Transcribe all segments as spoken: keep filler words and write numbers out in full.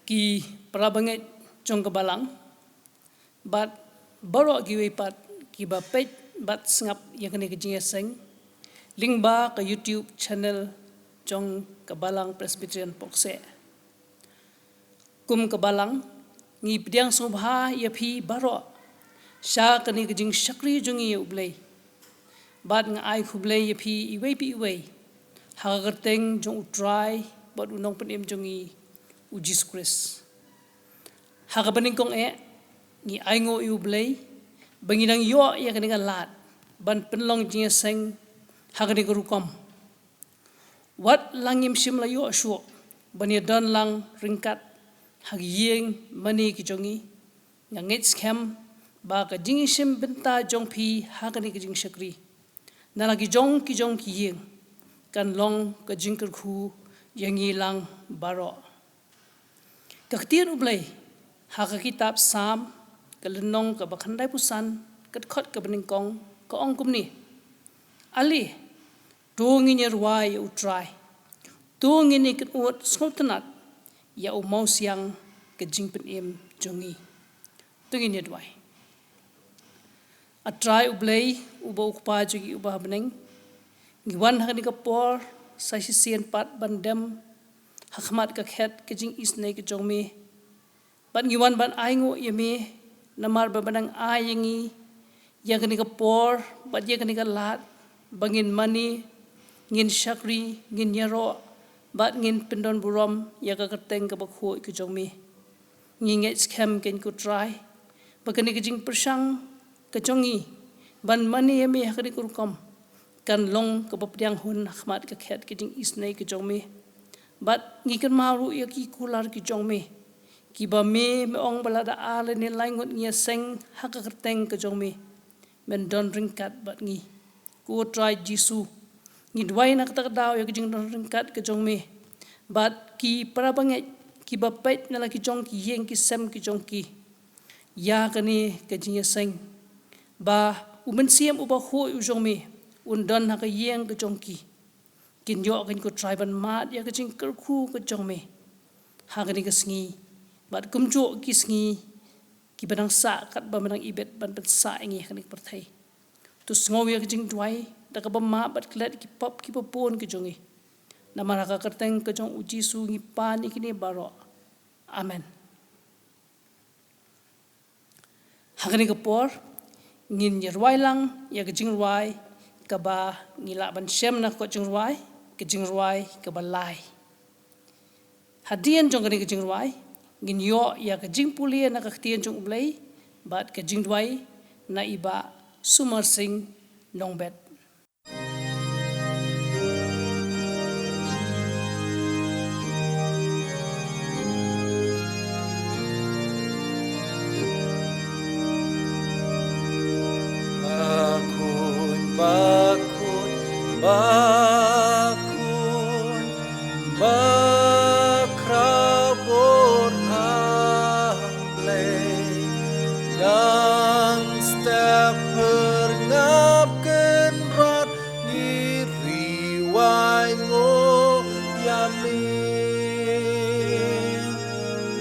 Ki para bangeit jong ka balang, bad baroh kiwei pat kiba peit bad sngap ïa kane ka jingïaseng lyngba ka YouTube channel jong ka Balang Presbyterian Pohkseh. Kum ka balang, ngi pdiang sngewbha ïa phi baroh sha kane ka jingshakri jong ngi ïa U Blei. Bad nga ai khublei ïa phi iwei pa iwei ha ka kyrteng jong U Trai bad U Nongpynim jong ngi, U Jisu Khrist. Ha kaba nyngkong eh, ngi ainguh ïa U Blei ba ngi dang ïoh ïa kane ka lad ban pynlong jingïaseng ha kane ka rukom. Wat la ngim shym la ïoh shuh ban ïadon lang ryngkat ha ki ïing mane ki jong ngi, nga ngeit skhem ba ka jingïashim bynta jong phi ha kane ka jingshakri na la ki jong ki jong ki ïing kan long ka jingkyrkhu ïa ngi lang baroh. Ka ktien U Blei ha ka kitab Salm, ka lynnong kaba khyndaiphew san, ka dkhot kaba nyngkong, ka ong kumne: Ale, to ngin ïa rwai ïa U Trai, to ngin ïa kynud sngewtynnat ïa u mawsiang ka jingpynim jong ngi. To ngin ïa duwai. A Trai U Blei, uba U Kpa jong ngi uba ha bneng, ngi wan ha kane ka por sa shisien pat ban dem ha khmat ka khet ka jingisynei ka jong me. Bad ngi wan ban ainguh ïa me namar ba me dang ai ïa ngi ïa kane ka por bad ïa kane ka lad ba ngin mane, ngin shakri, ngin ïaroh bad ngin pyndon burom ïa ka kyrteng kaba khuid ka jong me. Ngi ngeit skhem kein ko Trai ba kane ka jingpyrshang ka jong ngi ban mane ïa me ha kane ka rukom kan long kaba pdiang hun ha khmat ka khet ka jingisynei ka jong me. Bad ngi kynmaw ruh ïa ki kular ki jong me, kiba me, me ong ba lada ar lane lai ngut ngi ïaseng ha ka kyrteng ka jong me, men don ryngkat bad ngi. Ko Trai Jisu, ngi duwai na kata ka daw ïa ka jingdon ryngkat ka jong me bad ki para bangeit kiba peit na la ki jong ki ïing ki sem ki jong ki ïa kane ka jingïaseng, ba U Mynsiem uba khuid u jong me un don ha ka ïing ka jong ki. Kin ïoh kein ko Trai ban mad ïa ka jingkyrkhu ka jong me ha kane ka sngi bad kumjuh ki sngi kiba dang sah katba me dang ibit ban pynsah ïa ngi ha kane ka pyrthei. To sngew ïa ka jingduwai da kaba map bad klet ki pop kiba bun ki jong ngi. Namar ha ka kyrteng ka jong U Jisu ngi pan ïa kine baroh. Amen. Ha kane ka por ngin ïa rwai lang ïa ka jingrwai kaba ngi lah ban shem na ka kot jingrwai, ka jingrwai kaba lai. Hadien jong kane ka jingrwai ngin ïoh ïa ka jingpule na ka ktien jong U Blei bad ka jingduwai na i Bah Sumar Singh Nongbet. Bakun, bakun, bakun, bakhraw bor ha Blei, dang step pyrngap kynrad ngi rwai nguh ïa me.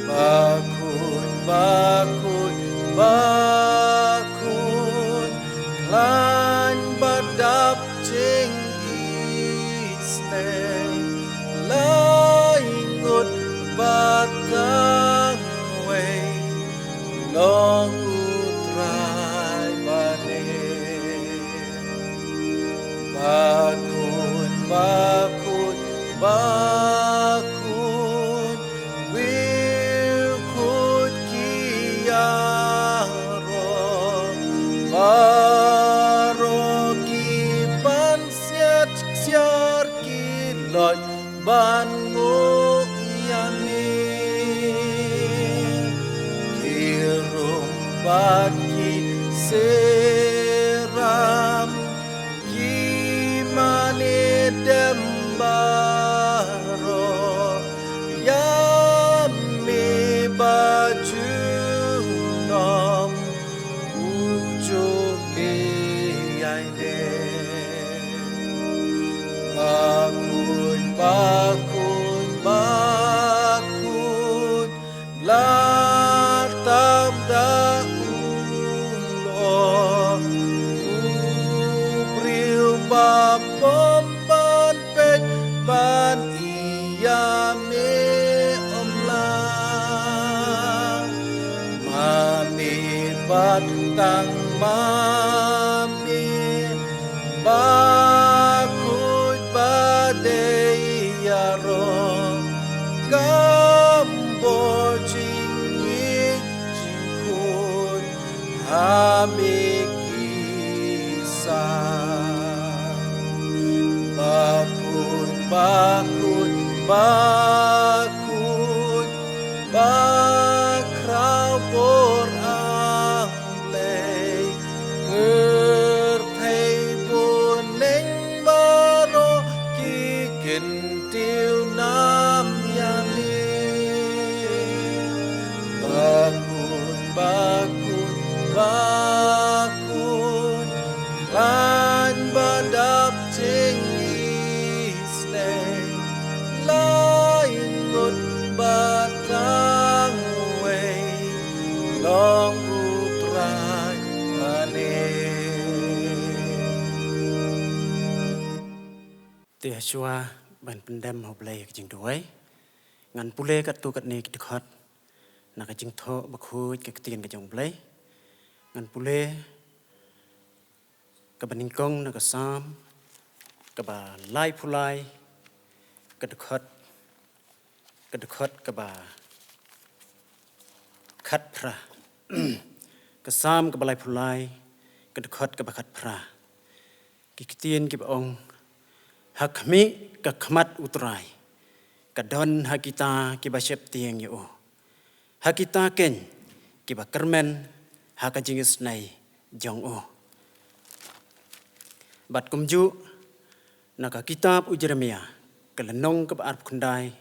Bakun, bakun, bakun, khlaiñ ba dap jingisynei, lai ngut ba tang wei, long U Trai ba ne. Bakun, bakun, bakun, wiw kut ki ïaroh, baroh ki pansngiat ksiar ki loit ban nguh ïa me. Ki rung bad ki siram, ki mane dem baroh, ïa me ba junom, u juh me ïaineh. Bakun, bakun, bakun, Bom ban peit ban ïa me ym lah. Ma me bad tang ma me ba khuid ba dei ïaroh. Kam bor jingïeit jingkhuid ha me ki sa. Ba khuid, ba khuid, ba khuid, ba khraw bor ang Blei. Pyrthei bun neng baroh ki kyntiew nam ïa me. Ba khuid, ba khuid, ba khuid, khlaiñ ba dap jingïeit. Lai ngut ba tang wei long u Trai ane. Te shuwa ban pyndem ha U Blei ka jingduwai, ngan pule katto katne ki dkhot na ka Jingthoh Bakhuid, ka Ktien ka jong U Blei. Ngan pule kaba nyngkong na ka Salm kaba laiphew lai, ka dkhot, ka dkhot kaba khatphra. Ka Salm kaba laiphew lai, ka dkhot kaba khatphra. Ki ktien kiba ong: Ha khmih ka khmat U Trai ka don ha kita kiba sheptieng ïa u, ha kita keiñ kiba kyrmen ha ka jingisynei jong u. Bad kumjuh na ka kitab u Jeremia, ka lynnong kaba arphew khyndai,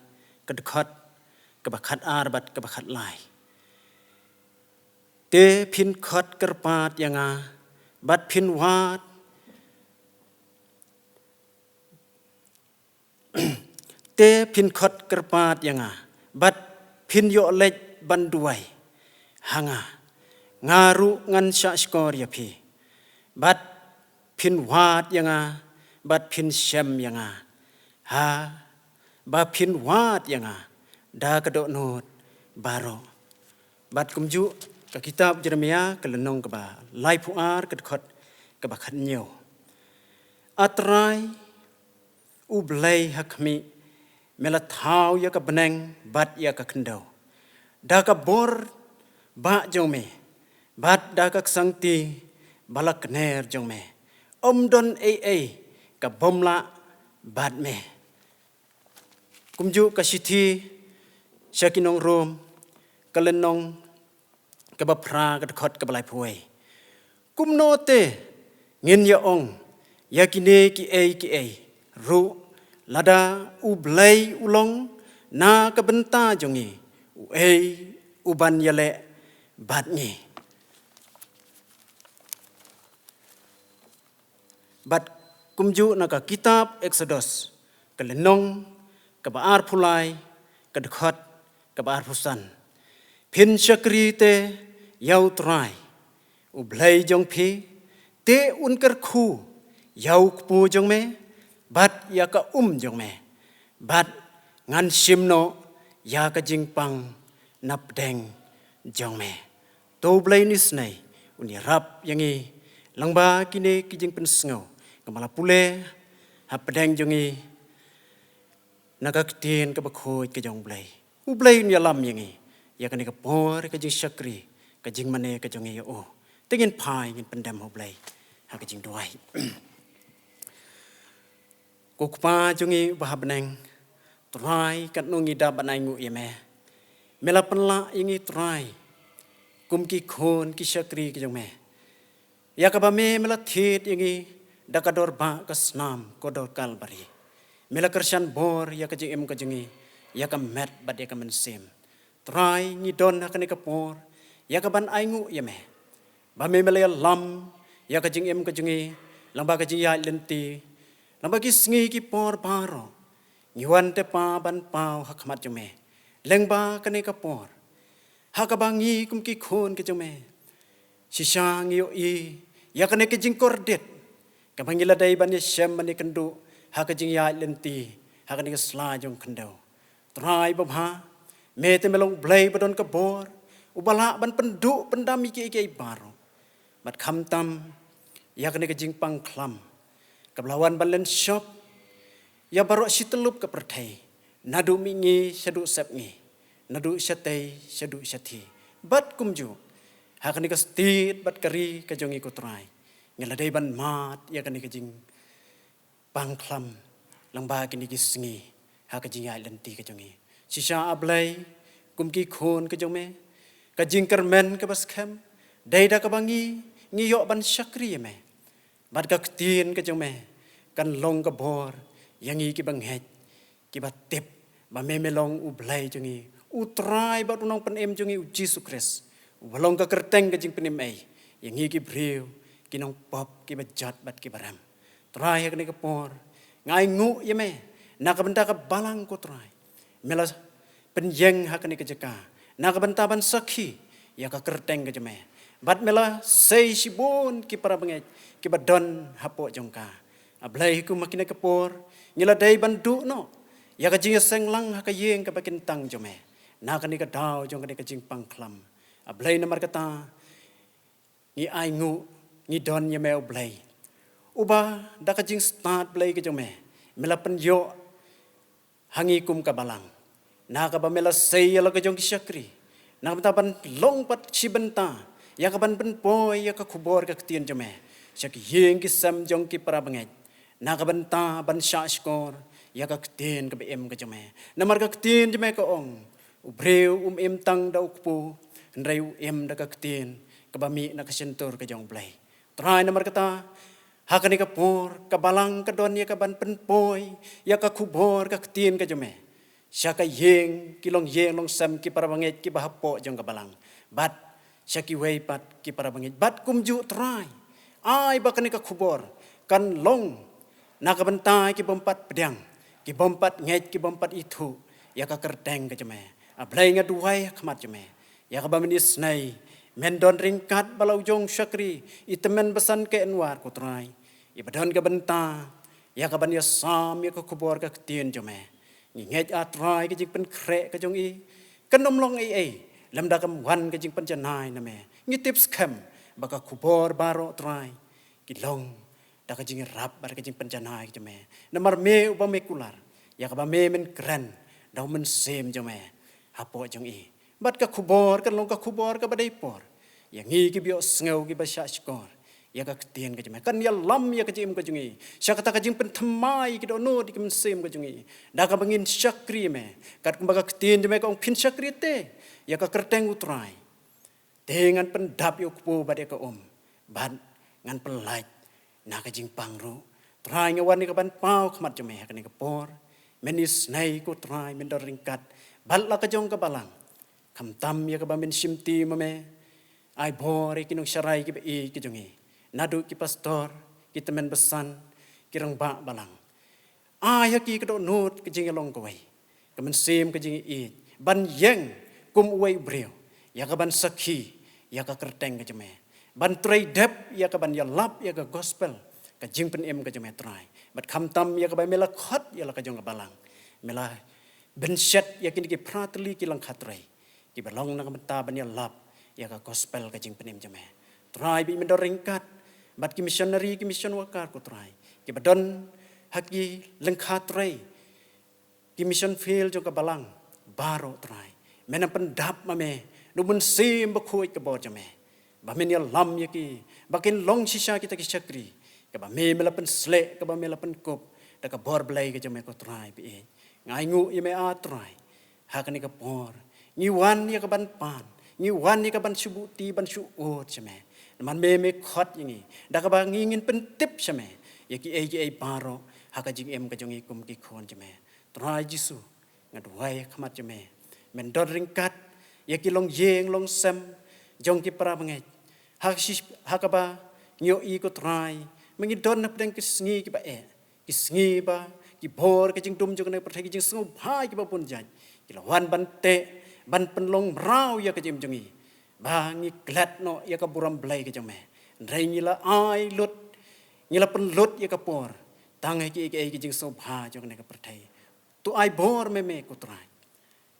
ka dkhot kaba khatar bad kaba khatlai. Te phin khot kyrpad ïa nga bad phin wad Te phin khot kyrpad ïa nga bad phin ïoh leit ban duwai ha nga, nga ruh ngan shah shkor ïa phi. Bad phin wad ïa nga bad phin shem ïa nga, ha, ba phin wad ïa nga da ka dohnud baroh. Bad kumjuh ka kitab Jeremia, ka lynnong kaba laiphew ar, ka dkhot kaba khathynñiew. A Trai U Blei, ha khmih me la thaw ïa ka bneng bad ïa ka khyndew da ka bor bah jong me bad da ka ksangti ba la kner jong me. Ym don ei ei ka bym lah bad me. Kumjuh ka shithi sha ki nong Rom, ka lynnong kaba phra, ka dkhot kaba laiphew wei. Kumno te ngin ïa ong ïa kine kiei kiei ruh, lada U Blei u long na ka bynta jong ngi, uei u ban ïaleh bad ngi? Bad kumjuh na ka kitab Eksodos, ka lynnong kaba arphew lai, ka dkhot kaba arphew san. Phin shakri te ïa U Trai U Blei jong phi, te un kyrkhu ïa u kpu jong me bad ïa ka um jong me, bad ngan shim noh ïa ka jingpang na pdeng jong me. To U Blei un isynei, un ïarap ïa ngi lyngba kine ki jingpynsngew kaba la pule ha pdeng jong ngi na ka ktien kaba khuid ka jong U Blei. U Blei un ïalam ïa ngi ïa kane ka por ka jingshakri, ka jingmane ka jong ngi ïa u. Te ngin phai, ngin pyndem ha U Blei ha ka jingduwai. Ko Kpa jong ngi uba ha bneng, Trai, katno ngi da ban ainguh ïa me. Me la pynlah ïa ngi, Trai, kum ki khun ki shakri ki jong me, ïa kaba me, me la thied ïa ngi da ka dorbah ka snam, ko dor Kalbari. Me la kyrshan bor ïa ka jingim ka jong ngi, ïa ka met bad ïa ka mynsiem. Trai, ngi don ha kane ka por ïa ka ban ainguh ïa me, ba me, me la ïalam ïa ka jingim ka jong ngi lyngba ka jingïaid lynti, lyngba ki sngi ki por baroh. Ngi wan te Pa ban paw ha khmat jong me lyngba kane ka por, ha kaba ngi kum ki khun ki jong me, shisha ngi ïohi ïa kane ka jingkordit, Kaba ngi la dei ban ïashem ban ïakynduh ha ka jingïaid lynti ha kane ka sla jong khyndew. Trai babha, me te me long Blei ba don ka bor, uba lah ban pynduh pyndam ïa kiei kiei baroh. Bad khamtam ïa kane ka jingpang khlam kaba la wan ban len shop ïa baroh shi tyllup ka pyrthei, naduh mihngi shaduh sepngi, naduh shatei shaduh shathie. Bad kumjuh ha kane ka state bad ka ri ka jong ngi ko Trai, ngi la dei ban mad ïa kane ka jingpang khlam lyngba kine ki sngi ha ka jingïaid lynti ka jong ngi. Shisha A Blei, kum ki khun ka jong me, ka jingkyrmen kaba skhem dei da kaba ngi, ngi ïoh ban shakri ïa me. Bad ka ktien ka jong me kan long ka bor ïa ngi kiba ngeit, kiba tip ba me me long U Blei jong ngi, U Trai bad U Nongpynim jong ngi U Jisu Khrist, uba long ka kyrteng ka jingpynim ei ïa ngi ki briew, ki nongpop kiba jot bad kiba rem. Trai, ha kane ka por nga ainguh ïa me na ka bynta ka balang ko Trai. Me la pynïeng ha kane ka jaka na ka bynta ban sakhi ïa ka kyrteng ka jong me. Bad me la sei shibun ki para bangeit kiba don hapoh jong ka. A Blei, kum ha kane ka por ngi la dei ban duh noh ïa ka jingïaseng lang ha ka ïing kaba kyntang jong me na kane ka daw jong kane ka jingpang khlam. A Blei, namar kata ngi ainguh, ngi don ïa me U Blei, uba da ka jingstad Blei ka jong me, me la pynïoh ha ngi kum ka balang, na kaba me la sei ïa la ka jong ki shakri, na ka bynta ban long pat shi bynta ïa ka ban pynpoi ïa ka khubor ka ktien jong me sha ki ïing ki sem jong ki para bangeit, na ka bynta ban shah shkor ïa ka ktien kaba im ka jong me. Namar ka ktien jong me ka ong, u briew um im tang da u kpu, hynrei u im da ka ktien kaba mih na ka shyntur ka jong U Blei. Trai, namar kata ha kane ka por ka balang ka don ïa ka ban pynpoi ïa ka khubor ka ktien ka jong me sha ka ïing, ki longïing longsem, ki para bangeit kiba hapoh jong ka balang, bad sha kiwei pat ki para bangeit. Bad kumjuh Trai, ai ba kane ka khubor kan long na ka bynta ki bym pat pdiang, ki bym pat ngeit, ki bym pat ithuh ïa ka kyrteng ka jong me. A Blei, nga duwai ha khmat jong me ïa kaba mynta isynei men don ryngkat bad la u jong u shakri, i tymmen basan K. Anwar ko Trai, iba don ka bynta ïa ka ban ïasam ïa ka khubor ka ktien jong me. Ngi ngeit, A Trai, ka jingpynkhreh ka jong i kan ym long ei ei lymda kam wan ka jingpynjanai na me. Ngi tip skhem ba ka khubor baroh Trai ki long da ka jingïarap bad ka jingpynjanai ka jong me, namar me uba me kular ïa kaba me men kren da u Mynsiem jong me hapoh jong i. Bad ka khubor kan long ka khubor kaba dei por ïa ngi kiba ïohsngew, kiba shah shkor ïa ka ktien ka jong me. Kan ïalam ïa ka jingim ka jong i sha kata ka jingpynthymmai ki dohnud ïa ka mynsiem ka jong i da kaba ngin shakri me, katkum ba ka ktien jong me ka ong, phin shakri te ïa ka kyrteng U Trai, te ngan pyndap ïa u kpu bad ïa ka um, bad ngan pyllait na ka jingpang ruh. Trai, nga wan ïa ka ban paw khmat jong me ha kane ka por mynta isynei ko Trai, men don ryngkat bad la ka jong ka balang. Khamtam ïa kaba men shim ti ma me, ai bor ïa ki nongsharai kiba ïeit ki jong i, naduh ki pastor, ki tymmen basan, ki rangbah balang. Ai ha ki ka dohnud ka jingïalong kawei, ka mynsiem ka jingïeit ban ïeng kum uwei u briew ïa ka ban sakhi ïa ka kyrteng ka jong me, ban trei dep ïa ka ban ïalap ïa ka gospel, ka jingpynim ka jong me Trai. Bad khamtam ïa kaba me la khot ïa la ka jong ka balang, me la bynshet ïa kine ki phra tylli ki lyngkha trei kiba long na ka bynta ban ïalap ïa ka gospel ka jingpynim jong me. Trai, bad men don ryngkat bad ki missionary, ki mission worker ko Trai, kiba don ha ki lyngkha trei, ki mission field jong ka balang baroh Trai. Men nang pyndap ma me da u Mynsiem Bakhuid ka bor jong me, ba men ïalam ïa ki ba kin long shisha kita ki shakri kaba me, me la pynsleh, kaba me la pynkup da ka bor Blei ka jong me ko Trai baieit. Nga ainguh ïa me, A Trai, ha kane ka por ngi wan ïa ka ban pan, ngi wan ïa ka ban shu buhti, ban shu ud sha me. Namar me, me khot ïa ngi da kaba ngi ngin pyntip sha me ïa kiei kiei baroh ha ka jingim ka jong ngi kum ki khun jong me. Trai Jisu, nga duwai ha khmat jong me, men don ryngkat ïa ki longïing longsem jong ki para bangeit. Ha shi, ha kaba ngi ïohi ko Trai, ma ngi don hapdeng ki sngi kiba eh, ki sngi ba ki bor ka jingdum jong kane ka pyrthei, ki jingsngewbha kiba bun jait, ki la wan ban teh, ban pynlong mraw ïa ka jingim jong ngi, ba ngi klet noh ïa ka burom Blei ka jong me. Hynrei ngi la ai lut Ngi la pynlut ïa ka por tang ha kiei kiei ki jingsngewbha jong kane ka pyrthei. To ai bor ma me, ko Trai,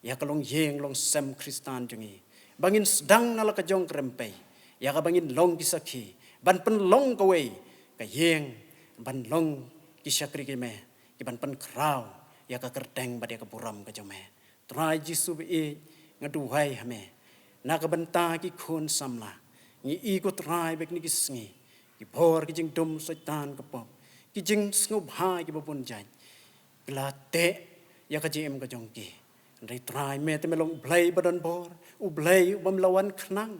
ïa ka longïing longsem Khristan jong ngi, ba ngin sdang na la ka jong ka rympei, ïa kaba ngin long ki sakhi, ban pynlong kawei ka ïing, ban long ki shakri ki me, ki ban pynkhraw ïa ka kyrteng bad ïa ka burom ka jong me. Trai Jisu ba ïeit, nga duwai ha me na ka bynta ki khun samla. Ngi i, ko Trai, ba kine ki sngi, ki bor ki jingdum Soitan ka pop, ki jingsngewbha kiba bun jait, ki la teh ïa ka jingim ka jong ki. Hynrei Trai, me te me long U Blei ba don bor, U Blei uba me la wan khnang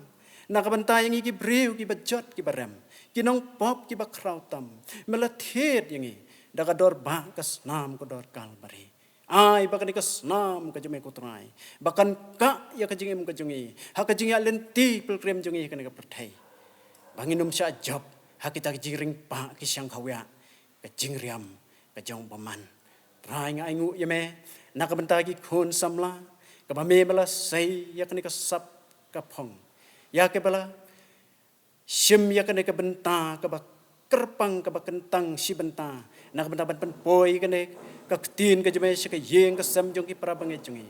na ka bynta ïa ngi ki briew kiba jot kiba rem, ki nongpop kiba khraw tam. Me la thied ïa ngi da ka dor ba ka snam ka dor Kalbari. Ai ba kane ka snam ka jong me, ko Trai, ba kan kah ïa ka jingim ka jong ngi ha ka jingïaid lynti pilgrim jong ngi ha kane ka pyrthei, ba ngin ym shah jop ha kita ki jingring pah ki shang khawiah, ka jingriam ka jong u bymman. Trai, nga ainguh ïa me na ka bynta ki khun samla, kaba me me la sei ïa kane ka sap ka phong, ïa kaba la shim ïa kane ka bynta kaba kyrpang, kaba kyntang shi bynta, na ka bynta ban pynpoi kane ka ktien ka jong me sha ka ïing ka sem jong ki para bangeit jong ngi.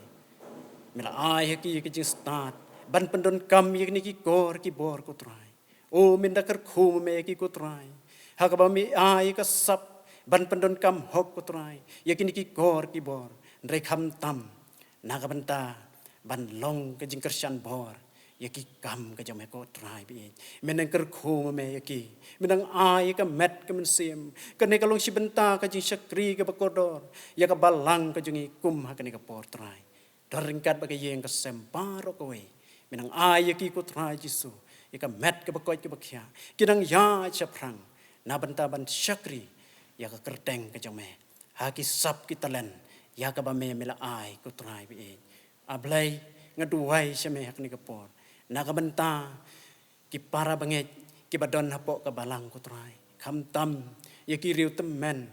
Me la ai ha ki ka jingstad ban pyndonkam ïa kine ki kor ki bor, ko Trai. O, mynta kyrkhu ma me ïa ki, ko Trai, ha kaba me ai ka sap ban pyndonkam hok, ko Trai, ïa kine ki kor ki bor. Hynrei khamtam na ka bynta ban long ka jingkyrshan bor ïa ki kam ka jong me, ko Trai ba ïeit. Me nang kyrkhu ma me ïa ki, me nang ai ïa ka met ka mynsiem. Kane ka long shi bynta ka jingshakri kaba kordor ïa ka balang ka jong ngi kum ha kane ka por, Trai. Don ryngkat bad ka ïing ka sem baroh kawei, me nang ai ïa ki, ko Trai Jisu, ïa ka met kaba koit kaba khiah, ki nang ïaid shaphrang na bynta ban shakri ïa ka kyrteng ka jong me ha ki sap ki talent ïa kaba me me la ai, ko Trai ba ïeit. A Blei, nga duwai sha me ha kane ka por na ka bynta ki para bangeit kiba don hapoh ka balang, ko Trai, khamtam ïa ki riew tymmen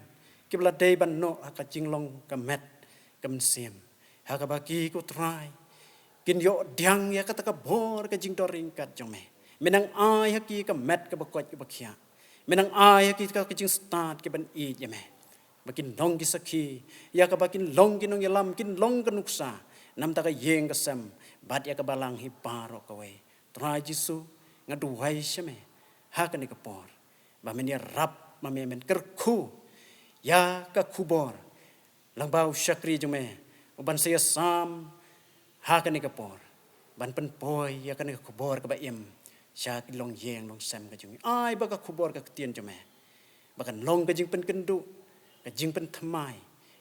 kiba la dei ban noh ha ka jinglong ka met ka mynsiem, ha kaba ki, ko Trai, kin ïoh pdiang ïa kata ka bor ka jingdon ryngkat jong me. Me nang ai ha ki ka met kaba koit kaba khiah, me nang ai ha ki ka jingstad ki ban ïeit ïa me, ba kin long ki sakhi, ïa kaba kin long ki nongïalam, kin long ka nuksa na bynta ka ïing ka sem bad ïa ka balang hi baroh kawei. Trai Jisu, nga duwai sha me ha kane ka por, ba men ïarap ma me, men kyrkhu ïa ka khubor lyngba u shakri jong me, u ban sa ïasam ha kane ka por, ban pynpoi ïa kane ka khubor kaba im sha ki longïing longsem ka jong ngi. Ai ba ka khubor ka ktien jong me, ba kan long ka jingpynkynduh, ka jingpynthymmai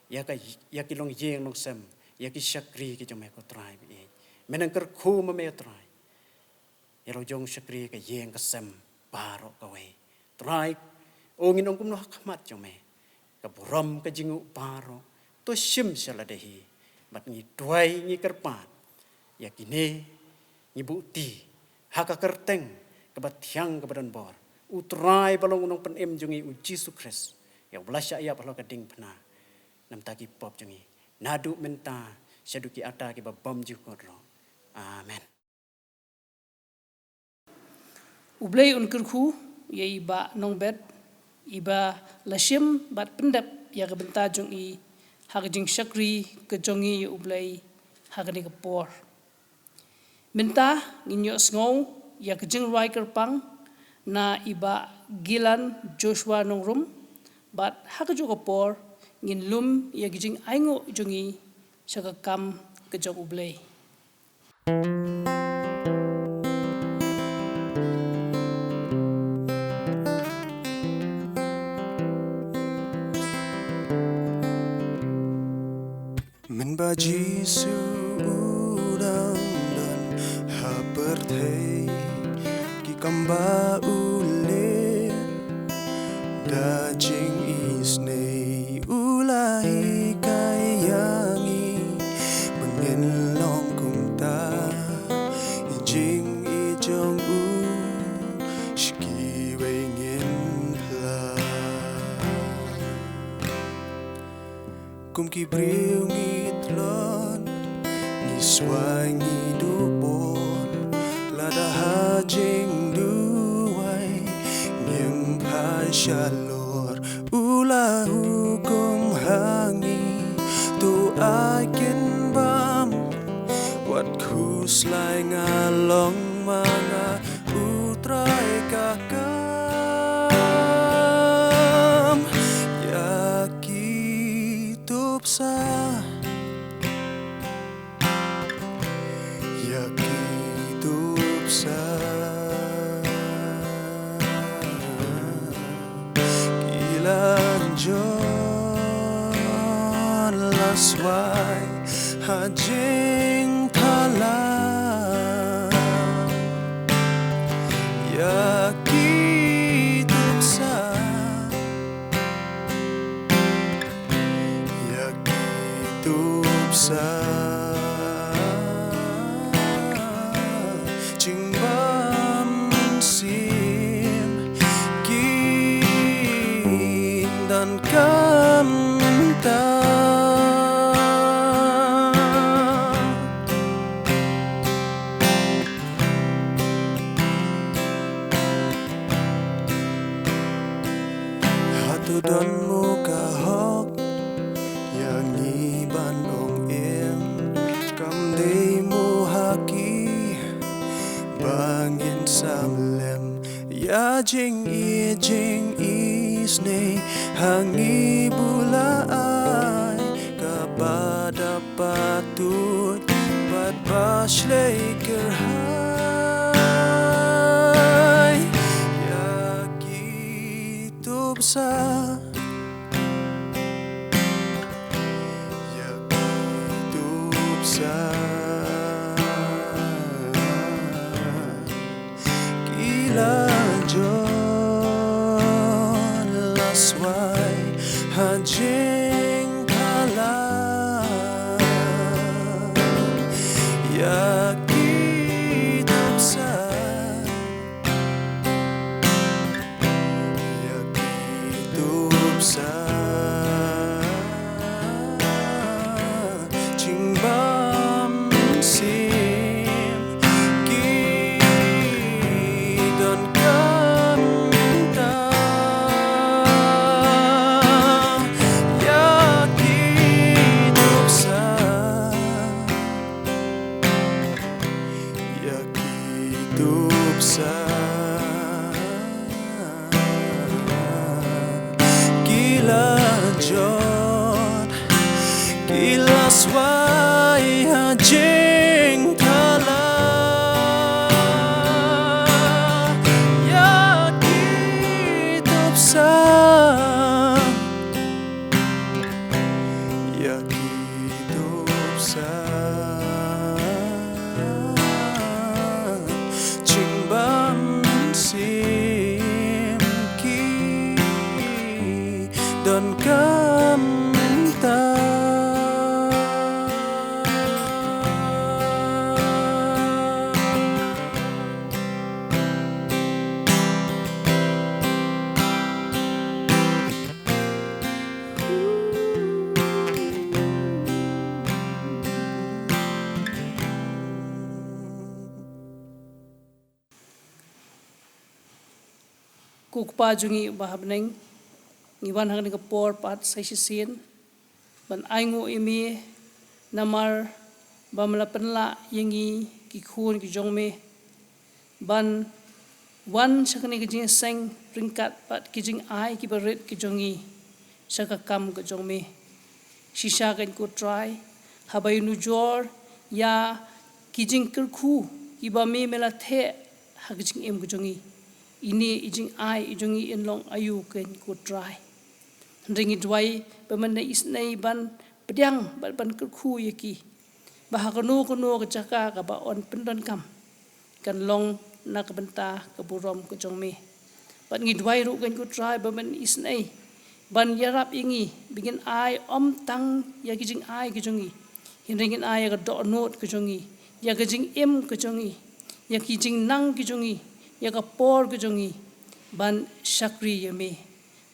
ïa ka, ïa ki longïing longsem, ïa ki shakri ki jong me, ko Trai ba ïeit. Me nang kyrkhu ma me, Trai, ïa la u jong u shakri, ka ïing ka sem baroh kawei. Trai, o, ngin ong kumno ha khmat jong me? Ka burom ka jingnguh baroh to shim sha lade hi. Bad ngi duwai, ngi kyrpad ïa kine, ngi buhti ha ka kyrteng kaba thiang kaba don bor, U Trai ba long U Nongpynim jong ngi, U Jisu Khrist, ïa uba la shah ïap halor ka diengphna na bynta ki pop jong ngi, naduh mynta shaduh ki kata kiba bymjukut ruh. Amen. U Blei un kyrkhu ïa i Bah Nongbet, iba la shim bad pyndep ïa ka bynta jong i ha ka jingshakri ka jong i ïa U Blei ha kane ka por. Mynta ngin ïohsngew ïa ka jingrwai kyrpang na i Bah Gilan Joshua Nongrum, bad ha kajuh ka por ngin lum ïa ka jingainguh jong i sha ka kam ka jong U Blei. Mynba Jisu u dang don ha pyrthei, ki kam ba u leh da jingisynei u la hikai ïa ngi, ba ngin long kumta, ïa jingïeit jong u sha kiwei ngin phla. Kum ki briew ngi tlot, ngi swai, ngi duh bor, lada ha jingduwai ngim phai shalor. U la hukum ha ngi, to ai kin bam. Wat khuslai nga long ma nga, U Trai ka kam. Ïa ki tup sa, ïa ki tup sa. Ki la jot la swai ha jingthala. Ïa ki tup sa, ïa ki tup sa. Jingbym shim ki donkam mynta. Hato don mo ka hok ïa ngi ban ong im? Kam dei mo ha ki ba ngin sam lem ïa jingïeit jingisynei ha ngi? Bun la ai kaba da patut bad ba shlei kyrhai. Ïa ki tup sa, ïa ki tup sa. Ki la jot la swai ha jingthala. Ïa ki tup sa, ïa ki tup sa. Jingbym shim ki donkam mynta. Ïa ki tup sa, ïa ki tup sa. Ki la jot, ki la swai ha jingthala. Ïa ki tup sa, ïa ki tup sa. Jingbym shim ki donkam mynta. Ko Kpa jong ngi uba ha bneng, ngi wan ha kane ka por pat sa shisien ban ainguh ïa me, namar ba me la pynlah ïa ngi ki khun ki jong me ban wan sha kane ka jingïaseng ryngkat bad ki jingai kiba rit ki jong ngi sha ka kam ka jong me. Shisha kein ko Trai, haba ïanujor ïa ki jingkyrkhu kiba me me la theh ha ka jingim ka jong ngi, ine i jingai i jong ngi in long aïu kein ko Trai? Hynrei ngi duwai ba men isynei ban pdiang bad ban kyrkhu ïa ki, ba ha kano kano ka jaka kaba yn pyndonkam kan long na ka bynta ka burom ka jong me. Bad ngi duwai ruh kein ko Trai ba men isynei ban ïarap ïa ngi ba ngin ai ym tang ïa ki jingai ki jong ngi, hynrei ngin ai ïa ka dohnud ka jong ngi, ïa ka jingim ka jong ngi, ïa ki jingnang ki jong ngi, ïa ka por ka jong ngi ban shakri ïa me.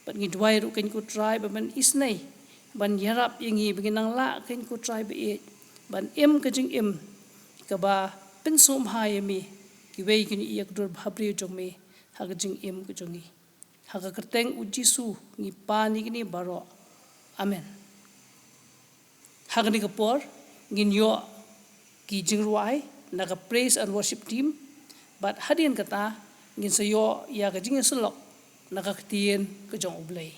Bad ngi duwai ruh kein ko Trai ba men isynei ban ïarap ïa ngi ba ngin nang lah kein ko Trai ba ïeit ban im ka jingim kaba pynsngewbha ïa me, kiwei kine ïa ka dur bhabriew jong me ha ka jingim ka jong ngi. Ha ka kyrteng U Jisu ngi pan ïa kine baroh. Amen. Ha kane ka por ngin ïoh ki jingrwai na ka praise and worship team, bad hadien kata ngin sa ïoh ïa ka jingïasyllok na ka ktien ka jong U Blei.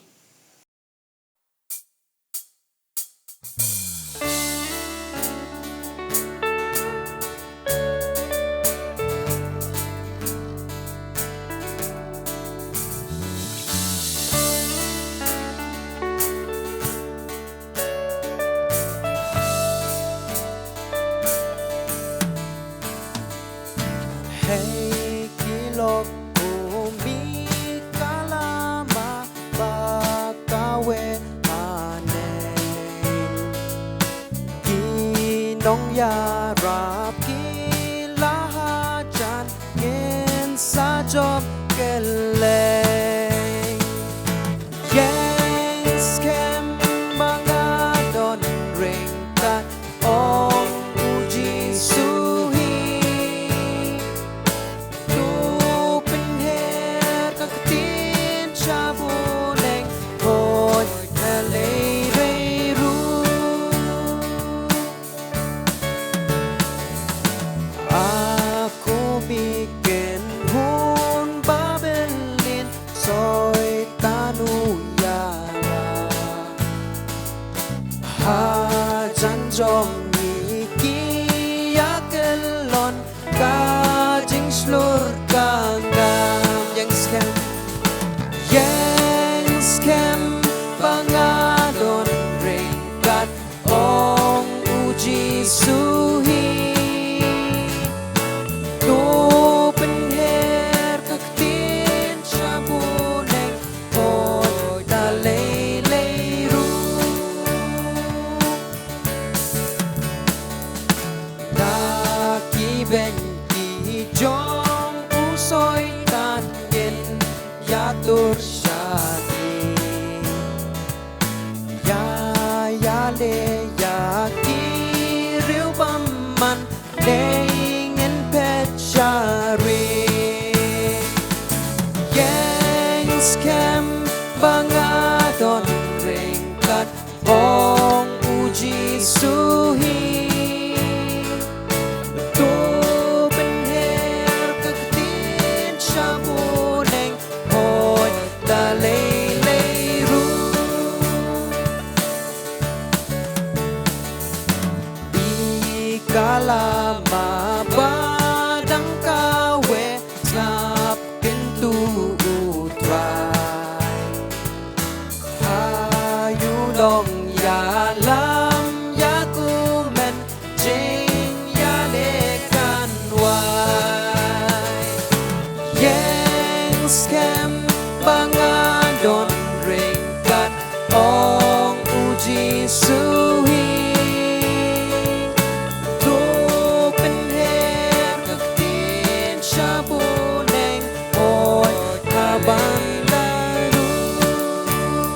Hei ki lok kum i ka lama ba ka wei haneng. Ki nongïarap ki la hajan ngin sa jop kylleng. Ïeng skhem ba nga don ryngkat, ong U Jisu hi. To pynher ka ktien sha bneng, hooid, na lei lei ruh. A kum i kynhun Babilon, Soitan u ïalam. Hajan jong ngi ki ïa kyllon ka jingshlur ka ngam. Ïeng skhem, ïeng skhem ba nga don ryngkat, ong U Jisu hi. To pynher ka ktien sha bneng, hooid, na lei lei ruh. Na ki beiñ ki jong u Soitan ngin ïatur sha ki. Ïa ïaleh ïa ki riew bymman, dei ngin phet sha ri. Ïeng skhem ba nga don ryngkat, ong U Jisu hi. To pynher ka ktien sha bneng, hooid, na lei lei ruh. I ka lama ba dang kawei, sngap kyntu U Trai. Ha ïu nongïalam ïa kumne, jingïaleh kan wai. Ïeng skhem ba nga don ryngkat, ong U Jisu hi. To pynher ka ktien sha bneng, hooid, ha ban da ruh.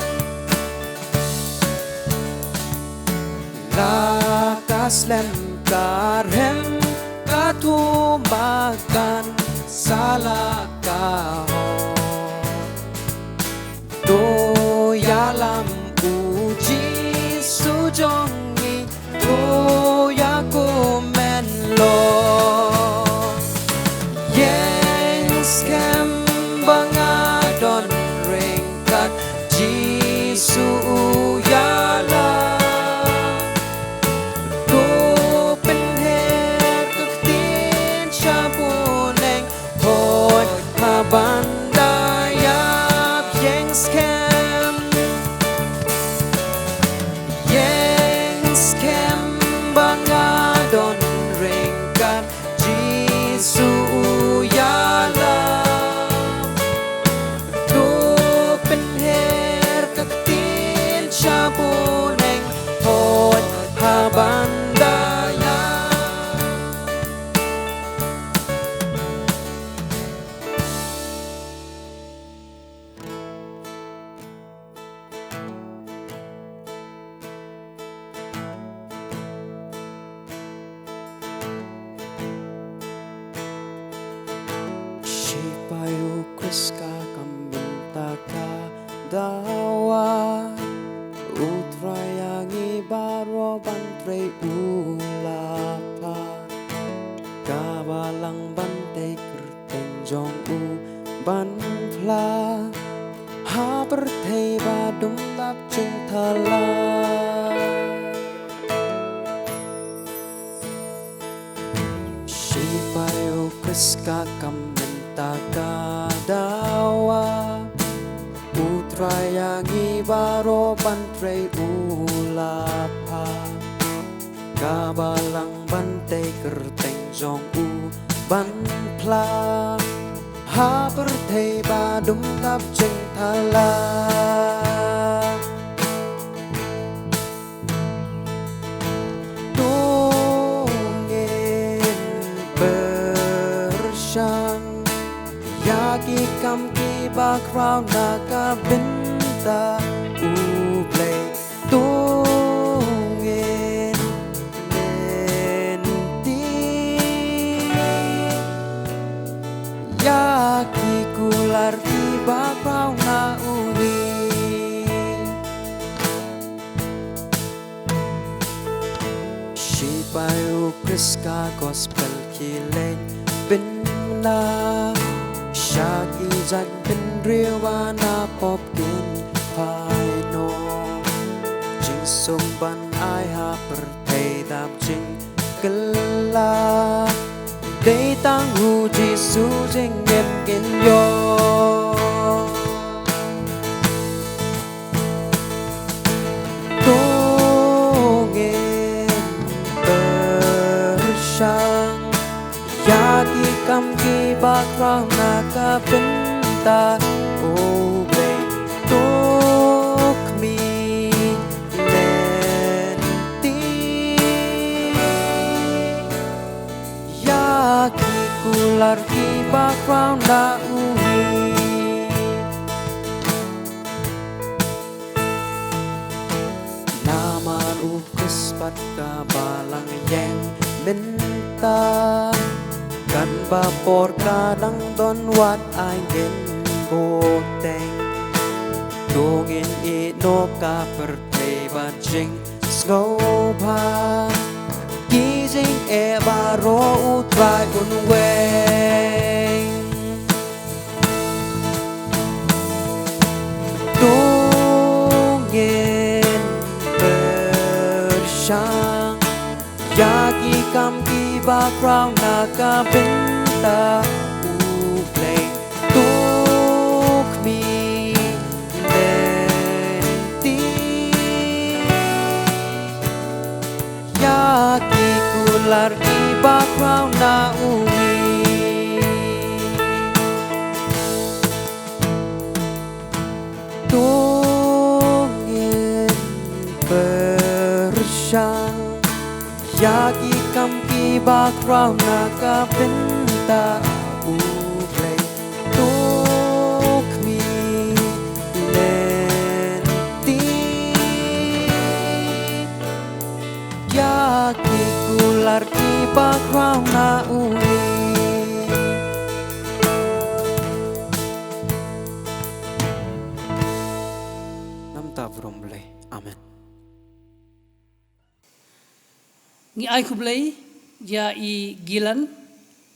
La ka slem ka rhem ka thumba kan sa la ka hok. To ïalam U Jisu jong ngi, to ïa kumne long. Ïeng skhem ba nga don ryngkat, Jisu u ïalam. To pynher ka ktien sha bneng, hooid, ha ban da U Trai ïa ngi baroh ban trei u la pha. Ka balang ban tei kyrteng jong u ban phla ha pyrthei ba dum dap jingthala. Shipai u Khrist ka kam mynta ka dawa. U Trai ïa ngi baroh ban trei u la pha. Ka balang ban tei kyrteng jong u ban phla ha pyrthei ba dum dap jingthala. To ngin pyrshang ïa ki kam kiba khraw na ka bynta U Blei. To ngin lynti ïa ki kular kiba khraw na u hi. Shipai u Khrist ka gospel ki leit pynbna sha ki jaitbynriew ba na pop kin phai noh. Jingsuk ban ai ha pyrthei dap jingkylla. Dei tang u Jisu jingim kin ïoh. To ngin pyrshang ïa ki kam kiba khraw na ka bynta U Blei. To khmih lynti ïa ki kular kiba khraw na u hi. Namar u Khrist pat ka balang ïeng mynta, katba por ka dang don wat ai ngin bteng. To ngin ïehnoh ka pyrthei bad jingsngewbha, ki jingeh baroh U Trai un weng. To ngin pyrshang ïa ki kam kiba khraw na ka bynta U Blei. To khmih lynti ïa ki kular kiba khraw na u hi. To ngin pyrshang ïa ki kam kiba khraw na ka bynta U Blei. To khmih lynti ïa ki kular kiba khraw na u hi. Namar ka burom U Blei. Amen. Ngi ai khublei ïa i Gilan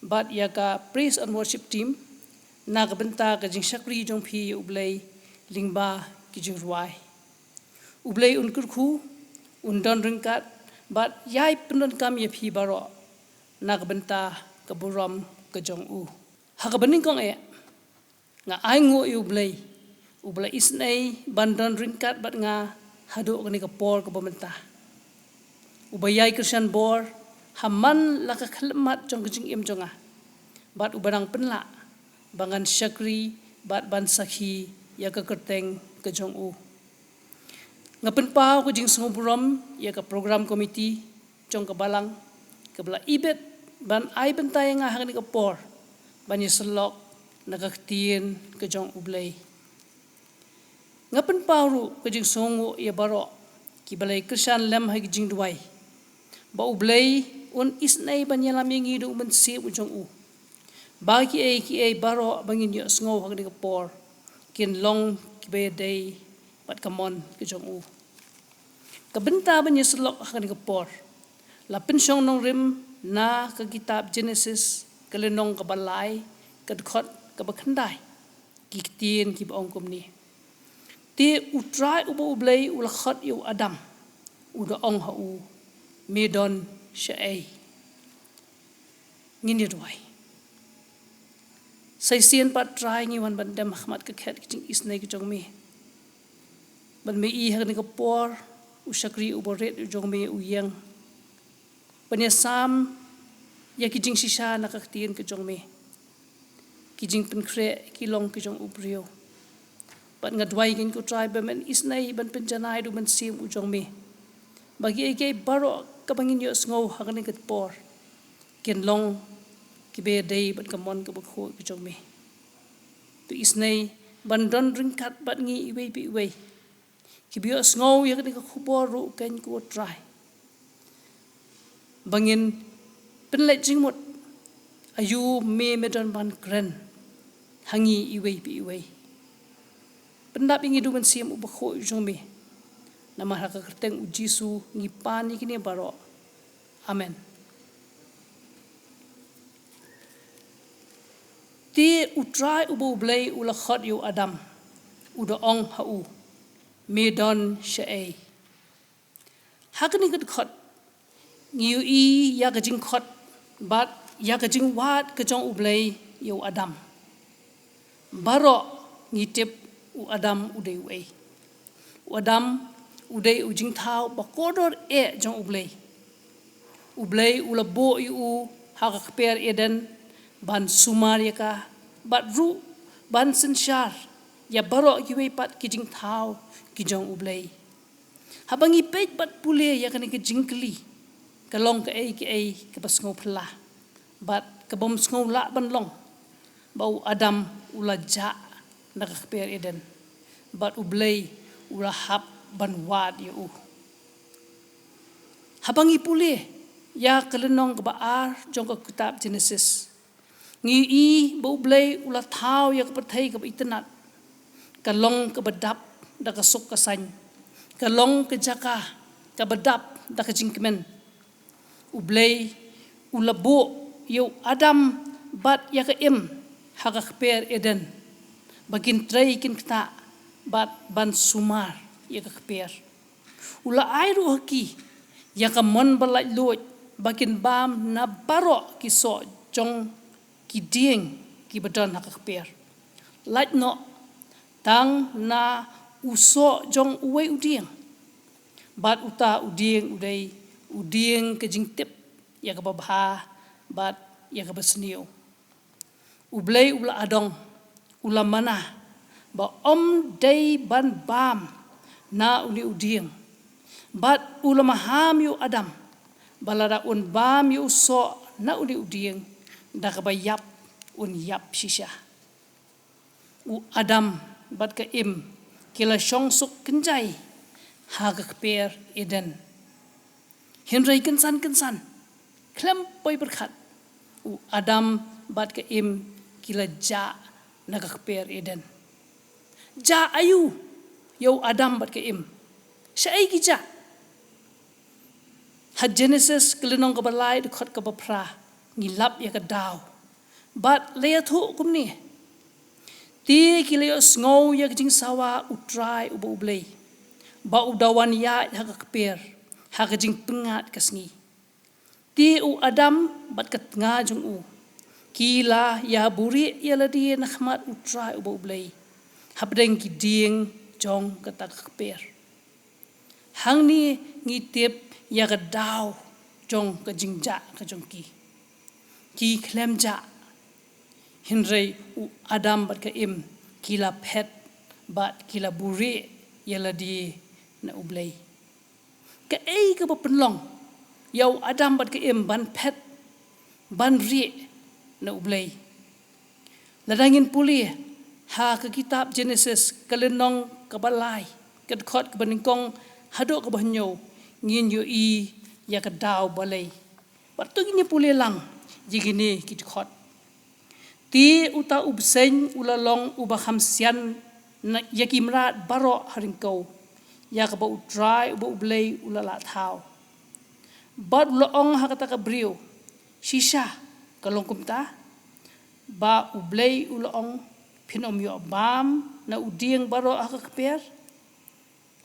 bad ïa ka Praise and Worship Team na ka bynta ka jingshakri jong phi ïa U Blei lyngba ki jingrwai. U Blei un kyrkhu, un don ryngkat bad ïai pyndonkam ïa phi baroh na ka bynta ka burom ka jong u. Ha kaba nyngkong eh, nga ai nguh ïa U Blei, uba la isynei ban don ryngkat bad nga haduh kane ka por kaba mynta. Uba ïai kyrshan bor ha man la ka khyllipmat jong ka jingim jong nga, bad uba dang pynlah ba ngan shakri bad ban sakhi ïa ka kyrteng ka jong u. Nga pynpaw ka jingsngewburom ïa ka program committee jong ka balang kaba la ibit ban ai bynta ïa nga ha kane ka por ban ïasyllok na ka ktien ka jong U Blei. Nga pynpaw ruh ka jingsngewnguh ïa baroh kiba la ïakyrshan lem ha ki jingduwai, ba U Blei un isynei ban ïalam ïa ngi da U Mynsiem u jong u, ba kiei kiei baroh ba ngin ïohsngew ha kane ka por kin long kiba ïadei bad ka mon ka jong u. Ka bynta ban ïasyllok ha kane ka por, la pynshong nongrim na ka kitab Jenesis, ka lynnong kaba lai, ka dkhot kaba khyndai, ki ktien kiba ong kumne: Te U Trai uba U Blei u la khot ïa u Adam, u da ong ha u, me don shaei? Ngin ïa duwai. Sa shisien pat Trai ngi wan ban dem ha khmat ka khet ka jingisynei ka jong me. Ban me i ha kane ka por, u shakri uba rit u jong me u ïeng. Ban ïa sam ïa ki jingshisha na ka ktien ka jong me. Ki jingpynkhreh ki long ki jong u briew. Bad nga duwai ïa ngi ko Trai ba men isynei ban pynjanai da u Mynsiem u jong me. Ba kiei kiei baroh kaba ngin ïohsngew ha kane ka por, kin long kiba dei bad ka mon kaba khuid ka jong me. To isynei ban don ryngkat bad ngi iwei pa iwei kiba ïohsngew ïa kane ka khubor ruh, ko Trai. Ba ngin pynleit jingmut, aïu me me don ban kren ha ngi iwei pa iwei. Pyndap ïa ngi da u Mynsiem uba khuid u jong me. Namar ha ka kyrteng u Jisu ngi pan ïa kine baroh. Amen. Te U Trai uba U Blei u la khot ïa u Adam, u da ong ha u, me don shaei? Ha kane ka dkhot ngi ïohi ïa ka jingkhot bad ïa ka jingwad ka jong U Blei ïa u Adam. Baroh ngi tip u Adam u dei uei. U Adam u dei u jingthaw ba kordor eh jong U Blei. U Blei u la buh ïa u ha ka kper Eden ban sumar ïa ka, bad ruh ban synshar ïa baroh kiwei pat ki jingthaw ki jong U Blei. Haba ngi peit bad pule ïa kane ka jingkylli, ka long kaei kaei kaba sngewphylla bad kabym sngew lah ban long, ba u Adam u la jah na ka kper Eden bad U Blei u la hap ban wad ïa u. Haba ngi pule ïa ka lynnong kaba ar jong ka kitab Jenesis, ngi ïohi ba U Blei u la thaw ïa ka pyrthei kaba itynnad, ka long kaba dap da ka suk ka saiñ, ka long ka jaka kaba dap da ka jingkmen. U Blei u la buh ïa u Adam bad ïa ka Im ha ka kper Eden, ba kin trei kin ktah bad ban sumar ïa ka kper. U la ai ruh ha ki ïa ka mon ba laitluid, ba kin bam na baroh ki soh jong ki dieng kiba don ha ka kper. Lait noh tang na u soh jong uwei u dieng, bad uta u dieng u dei u dieng ka jingtip ïa kaba bha bad ïa kaba sniew. U Blei u la adong, u la mana ba ym dei ban bam na une u dieng. Bad u la maham ïa u Adam ba lada un bam ïa u soh na une u dieng, da kaba ïap un ïap shisha. U Adam bad ka Im ki la shong suk kynjai ha ka kper Eden. Hynrei kynsan kynsan, khlem poi pyrkhat, u Adam bad ka Im ki la jah na ka kper Eden. Jah aïu ïa u Adam bad ka Im? Shaei ki jah? Ha Jenesis ka lynnong kaba lai, dkhot kaba phra, ngi lap ïa ka daw. Bad la ïathuh kumne: Te ki la ïohsngew ïa ka jingsawa U Trai uba U Blei, ba u da wan ïaid ha ka kper ha ka jingpyngngad ka sngi. Te u Adam bad ka tnga jong u ki la ïa buhrieh ïa lade na khmat U Trai uba U Blei, hapdeng ki dieng jong kata ka kper. Hangne ngi tip ïa ka daw jong ka jingjah ka jong ki. Ki khlem jah, hynrei u Adam bad ka Im ki la phet bad ki la buhrieh ïa lade na U Blei. Kaei kaba pynlong ïa u Adam bad ka Im ban phet, ban rieh na U Blei? Lada ngin pule ha ka kitab Jenesis, ka lynnong kaba lai, ka dkhot kaba nyngkong haduh kaba hynñiew, ngin ïohi ïa ka daw balei. Bad to ngin ïa pule lang ïa kine ki dkhot. Te uta u bseiñ u la long uba kham sian na ïa ki mrad baroh ha ryngkew, ïa kaba U Trai uba U Blei u la lah thaw. Bad u la ong ha kata ka briew, shisha ka long kumta, ba U Blei u la ong, phin ym ïoh bam na u dieng baroh ha ka kper.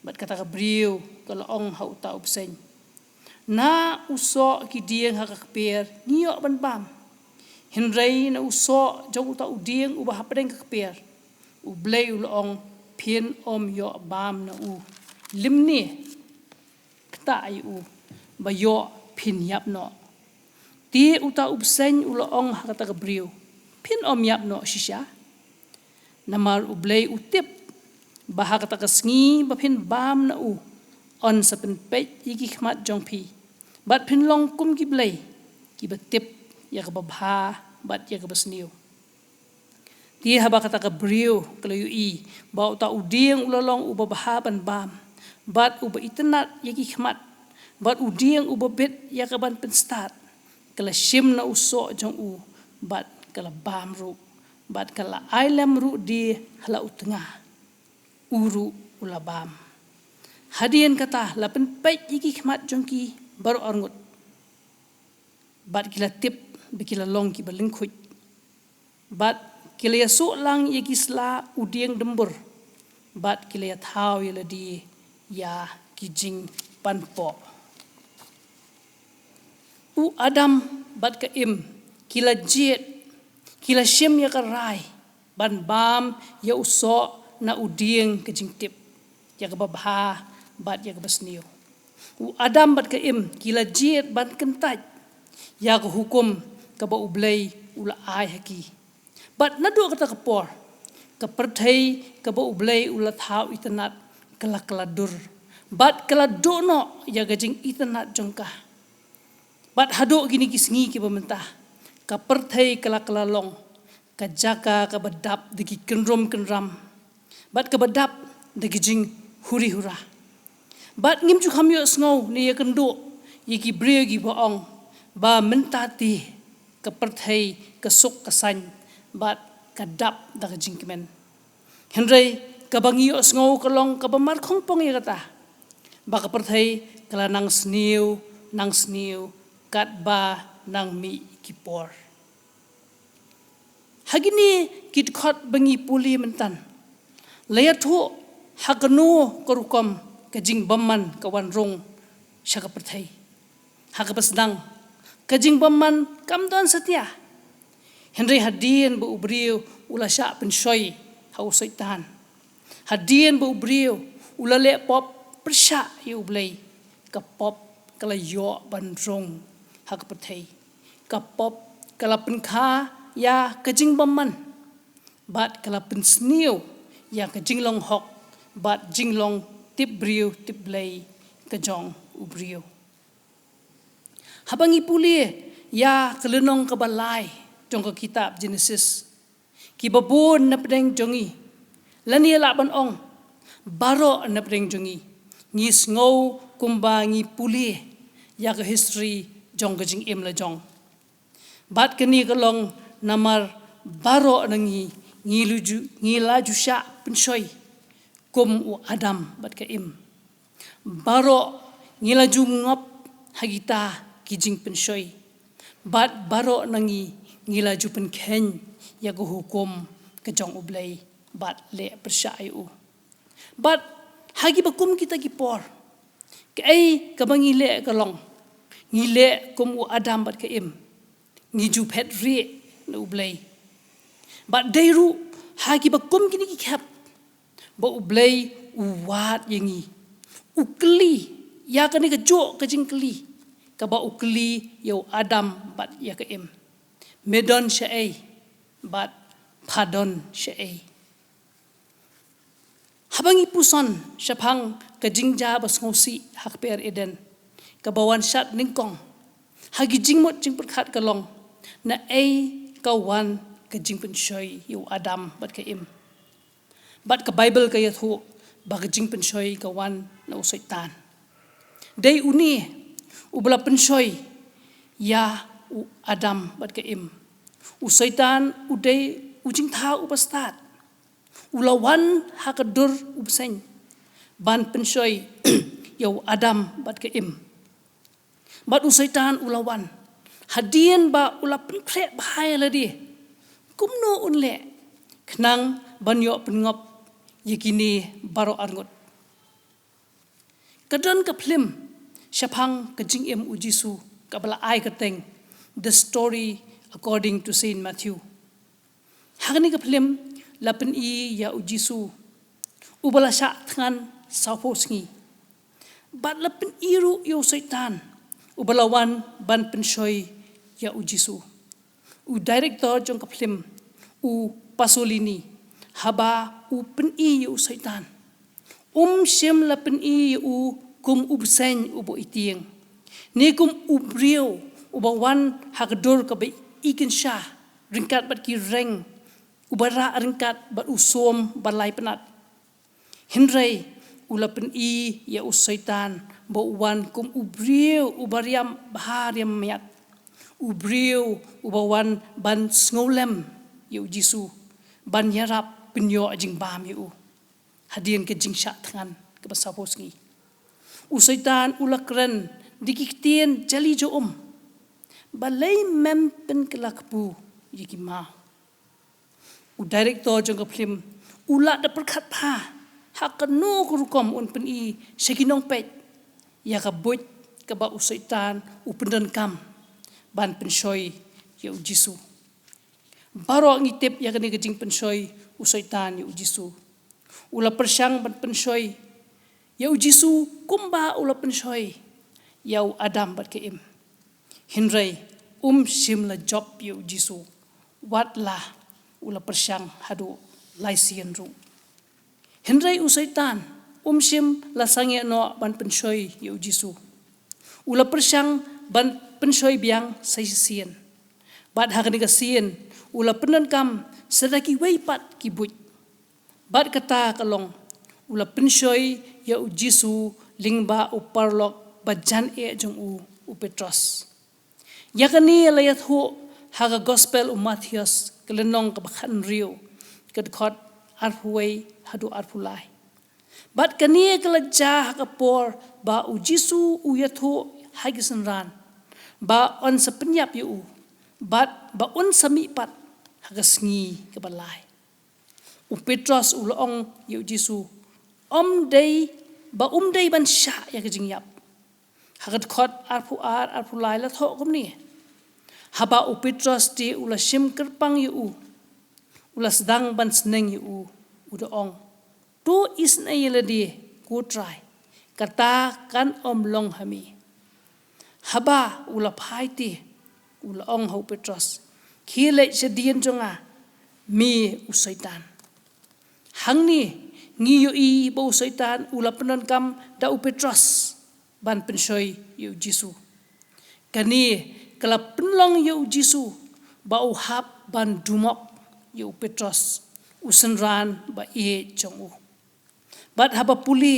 Bad kata ka briew ka la ong ha uta u bseiñ, na u soh ki dieng ha ka kper ngi ïoh ban bam, hynrei na u soh jong uta u dieng uba hapdeng ka kper, U Blei u la ong, phin ym ïoh bam na u, lymne ktah ïa u, ba ïoh phin ïap noh. Te uta u bseiñ u la ong ha kata ka briew, phin ym ïap noh shisha. Namar U Blei u tip ba ha kata ka sngi ba phin bam na u, yn sa pynpeit ïa ki khmat jong phi, bad phin long kum ki blei, kiba tip ïa kaba bha bad ïa kaba sniew. Te haba kata ka briew ka la ïohi ba uta u dieng u la long uba bha ban bam, bad uba itynnad ïa ki khmat, bad u dieng uba bit ïa ka ban pynstad, ka la shim na u soh jong u, bad ka la bam ruh, bad ka la ai lem ruh die ha la u tnga, u ruh u la bam. Hadien kata la pynpeit ïa ki khmat jong ki baroh arngut, bad ki la tip ba ki la long kiba lyngkhuid. Bad ki la ïasuh lang ïa ki sla u dieng dymbur, bad ki la ïathaw ïa lade ïa ki jingpanpoh. U Adam bad ka Im ki la jied, ki la shim ïa ka rai ban bam ïa u soh na u dieng ka jingtip ïa kaba bha bad ïa kaba sniew. U Adam bad ka Im ki la jied ban kyntait ïa ka hukum kaba U Blei u la ai ha ki. Bad naduh kata ka por, ka pyrthei kaba U Blei u la thaw itynnad ka la kylla dur, bad ka la duh noh ïa ka jingitynnad jong ka. Bad haduh kine ki sngi kiba mynta, ka pyrthei ka la kylla long ka jaka kaba dap da ki kynrum kynram, bad kaba dap da ki jinghuri hura. Bad ngim ju kham ïohsngew ne ïakynduh ïa ki briew kiba ong ba mynta te ka pyrthei ka suk ka saiñ bad ka dap da ka jingkmen. Hynrei kaba ngi ïohsngew ka long kaba markhong pong ïa kata, ba ka pyrthei ka la nang sniew, nang sniew katba nang mih ki por. Ha kine ki dkhot ba ngi pule mynta, la ïathuh ha kano ka rukom ka jingbymman ka wan rung sha ka pyrthei. Ha kaba sdang, ka jingbymman kam don satia. Hynrei hadien ba u briew u la shah pynshoi ha u Soitan, hadien ba u briew u la leh pop pyrshah ïa U Blei, ka pop ka la ïoh ban rung ha ka pyrthei. Ka pop ka la pynkha ïa ka jingbymman, bad ka la pynsniew ïa ka jinglong hok bad jinglong tip briew tip Blei ka jong u briew. Haba ngi pule ïa ka lynnong kaba lai jong ka kitab Genesis, kiba bun na pdeng jong ngi, lane lah ban ong baroh na pdeng jong ngi, ngi sngew kumba ngi pule ïa ka history jong ka jingim la jong. Bad kane ka long namar baroh na ngi, ngi la ju, ngi la ju shah pynshoi kum u Adam bad ka Im. Baroh ngi la ju ngop ha kita ki jingpynshoi. Bad baroh na ngi, ngi la ju pynkheiñ ïa ka hukum ka jong U Blei bad leh pyrshah ïa u. Bad ha kiba kum kita ki por, kaei kaba ngi leh ka long, ngi leh kum u Adam bad ka Im, ngi ju phet rieh na U Blei. Bad dei ruh ha kiba kum kine ki khep ba U Blei u wad ïa ngi, u kylli ïa kane kajuh ka jingkylli kaba u kylli ïa u Adam bad ïa ka Im, me don shaei bad pha don shaei. Haba ngi puson shaphang ka jingjia ba sngewsih ha kper Eden kaba wan shad nyngkong, ha ki jingmut jingpyrkhat ka long, naei ka wan ka jingpynshoi ïa u Adam bad ka Im? Bad ka Baibl ka ïathuh ba ka jingpynshoi ka wan na u Soitan. Dei une uba la pynshoi ïa u Adam bad ka Im. U Soitan u dei u jingthaw uba stad. U la wan ha ka dur u bseiñ, ban pynshoi ïa u Adam bad ka Im. Bad u Soitan u la wan hadien ba u la pynkhreh bha ïa lade kumno un leh khnang ban ïoh pynngop ïa kine baroh arngut. Ka don ka phlim shaphang ka jingim u Jisu kaba la ai kyrteng The Story According to Saint Matthew. Ha kane ka phlim la pyni ïa u Jisu uba la shah thngan sawphew sngi. Bad la pyni ruh ïa u Soitan uba la wan ban pynshoi ïa u Jisu. U director jong ka phlim, u Pasolini, haba u pyni ïa u Soitan, um shym la pyni ïa u kum u bseiñ uba itieng, ne kum u briew uba wan ha ka dur kaba ikynsha ryngkat bad ki reng, uba rah ryngkat bad u som ba lai pnat. Hynrei u la pyni ïa u Soitan ba u wan kum u briew uba riam bha riam miat, u briew uba wan ban sngewlem ïa u Jisu, ban ïarap pynïoh jingbam ïa u hadien ka jingshah thngan kaba sawphew sngi. U Soitan u la kren da ki ktien jali ja um, balei mem pynkylla kpu ïa ki maw. U director jong ka phlim u la da pyrkhat bha ha kano ka rukom un pyni sha ki nongpeit ïa ka buit kaba u Soitan u pyndonkam ban pynshoi ïa u Jisu. Baroh ngi tip ïa kane ka jingpynshoi u Soitan ïa u Jisu. U la pyrshang ban pynshoi ïa u Jisu kumba u la pynshoi ïa u Adam bad ka Im. Hynrei um shym la jop ïa u Jisu, wat la u la pyrshang haduh lai sien ruh. Hynrei u Soitan um shym la sangeh noh ban pynshoi ïa u Jisu. U la pyrshang ban pynshoi biang sa shisien. Bad ha kane ka sien u la pyndonkam sa da kiwei pat ki buit. Bad kata ka long, u la pynshoi ïa u Jisu lyngba u paralok ba jan eh jong u, u Petros. Ïa kane la ïathuh ha ka Gospel u Mathaios, ka lynnong kaba khathynriew, ka dkhot arphew wei haduh arphew lai. Bad kane ka la jia ha ka por ba u Jisu u ïathuh ha ki synran ba yn sa pynïap ïa u, bad ba un sa mih pat ha ka sngi kaba lai. U Petros u la ong ïa u Jisu, ym dei, ba um dei ban shah ïa ka jingïap. Ha ka dkhot arphew ar, arphew lai la thoh kumne: Haba u Petros te u la shim kyrpang ïa u, u la sdang ban sneng ïa u, u da ong, to isynei ïa lade, ko Trai, kata kan ym long ha me. Haba u la phai te, u la ong ha u Petros, khie leit shadien jong nga, me u Soitan. Hangne ngi ïohi ba u Soitan u la pyndonkam da u Petros ban pynshoi ïa u Jisu. Kane ka la pynlong ïa u Jisu ba u hap ban dumok ïa u Petros, u synran ba ïeit jong u. Bad haba pule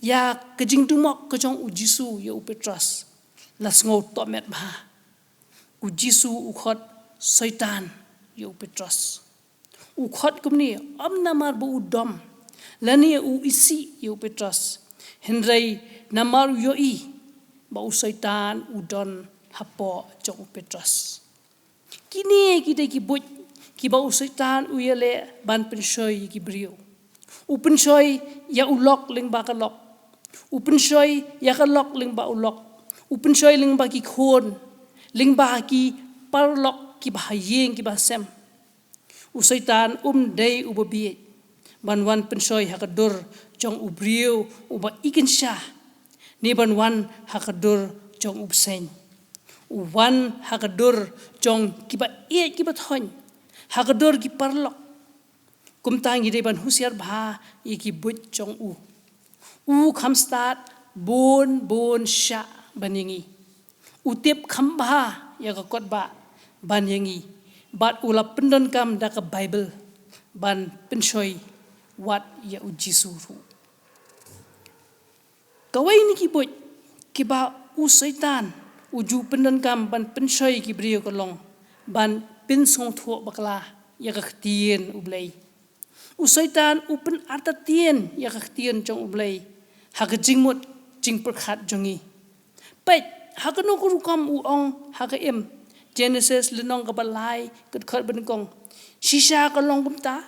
ïa ka jingdumok ka jong u Jisu ïa u Petros, la sngew tohmet bha. U Jisu u khot Soitan ïa u Petros. U khot kumne ym namar ba u dom lane u isih ïa u Petros, hynrei namar u ïohi ba u Soitan u don hapoh jong u Petros. Kine ki dei ki buit kiba u Soitan u ïaleh ban pynshoi ïa ki briew. U pynshoi ïa u lok lyngba ka lok. U pynshoi ïa ka lok lyngba u lok. U pynshoi lyngba ki khun, lyngba ki paralok kiba ha ïing kiba ha sem. U Soitan um dei uba bieit ban wan pynshoi ha ka dur jong u briew uba ikynsha, ne ban wan ha ka dur jong u bseiñ. U wan ha ka dur jong kiba ïeit kiba thoiñ, ha ka dur ki paralok. Kumta ngi dei ban husiar bha ïa ki buit jong u. U kham stad bun bun shah ban ïa ngi. U tip kham bha ïa ka kot ba ban ïa ngi, bad u la pyndonkam da ka Baibl ban pynshoi wat ïa u Jisu ruh. Kawei na ki buit kiba u Soitan u ju pyndonkam ban pynshoi ki briew ka long ban pynsngewthuh bakla ïa ka ktien U Blei. U Soitan u pynartatien ïa ka ktien jong U Blei ha ka jingmut jingpyrkhat jong ngi. Peit, ha kano ka rukom u ong ha ka im. Genesis lynnong kaba lai, ka dkhot ba nyngkong. Shisha ka long kumta,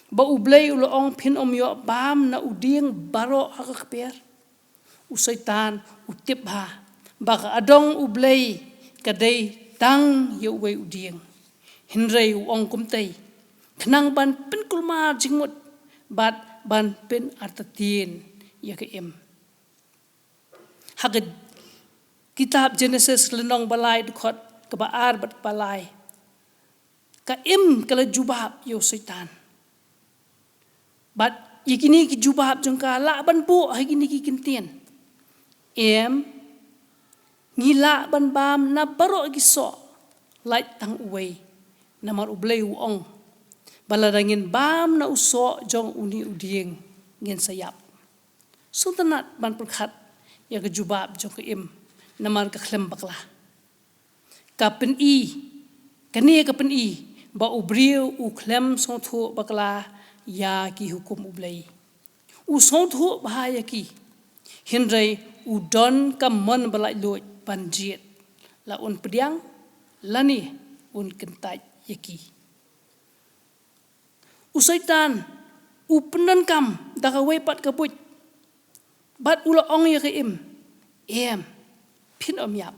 ba U Blei u la ong, phin ym ïoh bam na u dieng baroh ha ka kper. U Soitan u tip bha ba ka adong U Blei ka dei tang ïa uwei u dieng. Hynrei u ong kumtei khnang ban pynkulmar jingmut bad ban pynartatien ïa ka im. Ha ka kitab Genesis lynnong ba lai, dkhot kaba ar bad ba lai, ka im ka la jubab ïa u Soitan. Bad ïa kine ki jubab jong ka lah ban buh ha kine ki kyntien. Em, ngi lah ban bam na baroh ki soh, lait tang uwei. Namar U Blei u ong ba lada ngin bam na u soh jong une u dieng, ngin sa ïap. Sngewtynnat ban pyrkhat ïa ka jubab jong ka im, namar ka khlem bakla. Ka pyni, kane ka pyni ba u briew u khlem sngewthuh bakla ïa ki hukum U Blei. U sngewthuh bha ïa ki, hynrei u don ka mon ba laitluid ban jied. La un pdiang lane un kyntait ïa ki. U Soitan u pyndonkam da kawei pat ka buit, bad u la ong ïa ka im, em, phin ym ïap.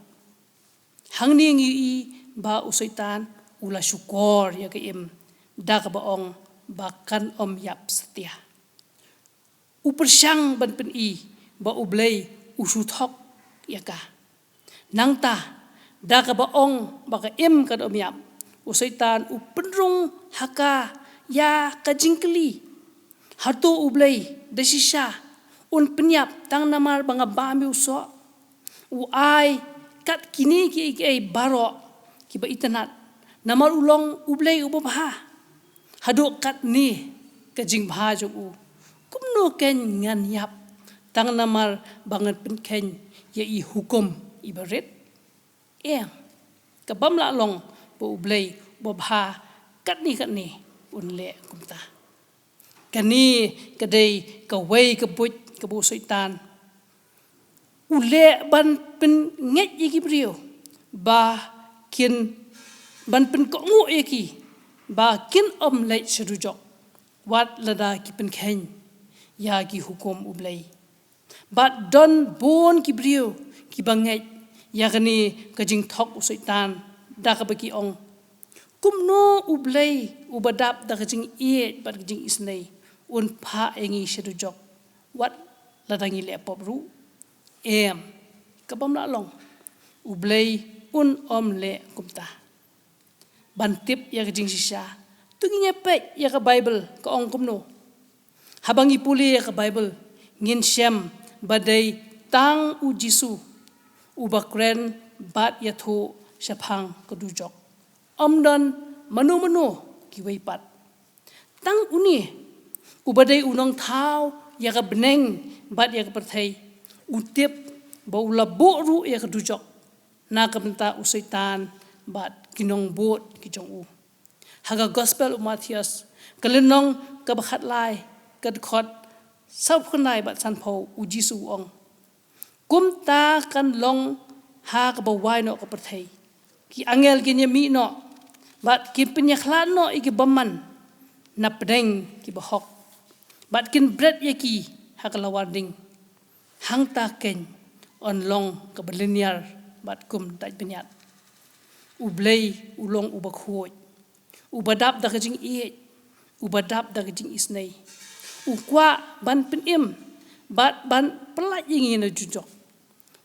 Hangne ngi ïohi ba u Soitan u la shukor ïa ka im da kaba ong ba kan ym ïap satia. U pyrshang ban pyni ba U Blei u shu thok ïa ka. Nangta, da kaba ong ba ka im kan ym ïap, u Soitan u pynrung ha ka ïa ka jingkylli, hato U Blei da shisha un pynïap tang namar ba nga bam ïa u soh? U ai kat kine kiei kiei baroh kiba itynnat, namar u long U Blei uba bha. Haduh katne ka jingbha jong u, kumno keiñ ngan ïap tang namar ba ngan pynkheiñ ïa i hukum iba rit? Em, ka bym lah long ba U Blei uba bha katne katne un leh kumta. Kane ka dei kawei ka buit kaba u Soitan u leh ban pynngeit ïa ki briew ba kin, ban pynkohnguh ïa ki ba kin ym leit sha dujok wat lada ki pynkheiñ ïa ki hukum U Blei. Bad don bun ki briew kiba ngeit ïa kane ka jingthok u Soitan da kaba ki ong, kumno U Blei uba dap da ka jingïeit bad ka jingisynei un phah ïa ngi sha dujok wat lada ngi leh pop ruh? Em, ka bym lah long. U Blei un ym leh kumta. Ban tip ïa ka jingshisha, to ngin ïa peit ïa ka Baibl ka ong kumno. Haba ngi pule ïa ka Baibl, ngin shem ba dei tang U Jisu uba kren bad ïathuh shaphang ka dujok. Ym don mano mano kiwei pat. Tang une uba dei u nongthaw ïa ka bneng bad ïa ka pyrthei, u tip ba u la buh ruh ïa ka dujok na ka bynta u Soitan bad ki nongbud ki jong u. Ha ka Gospel u Mathaios, ka lynnong kaba khatlai, ka dkhot sawphew khyndai bad sanphew, u Jisu u ong, kumta kan long ha kaba wai noh ka pyrthei. Ki angel kin ïa mih noh bad kin pynïakhlad noh ïa ki bymman na pdeng ki bahok bad kin bret ïa ki ha ka lawar ding. Hangta keiñ yn long kaba lyniar bad kum dait bniat. U Blei u long uba khuid, uba dap da ka jingïeit, uba dap da ka jingisynei. U kwah ban pynim bad ban pyllait ïa ngi na dujok,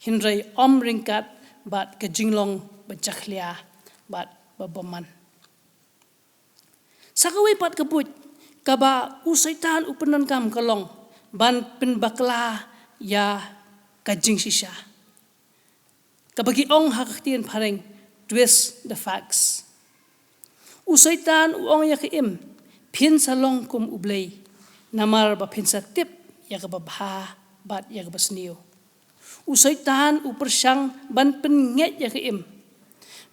hynrei ym ryngkat bad ka jinglong ba jakhlia bad ba bymman. Sa kawei pat ka buit kaba u Soitan u pyndonkam ka long ban pynbakla ïa ka jingshisha, kaba ki ong ha ka ktien phareng, twist the facts. U Soitan u ong ïa ka im, phin sa long kum U Blei, namar ba phin sa tip ïa kaba bha bad ïa kaba sniew. U Soitan u pyrshang ban pynngeit ïa ka im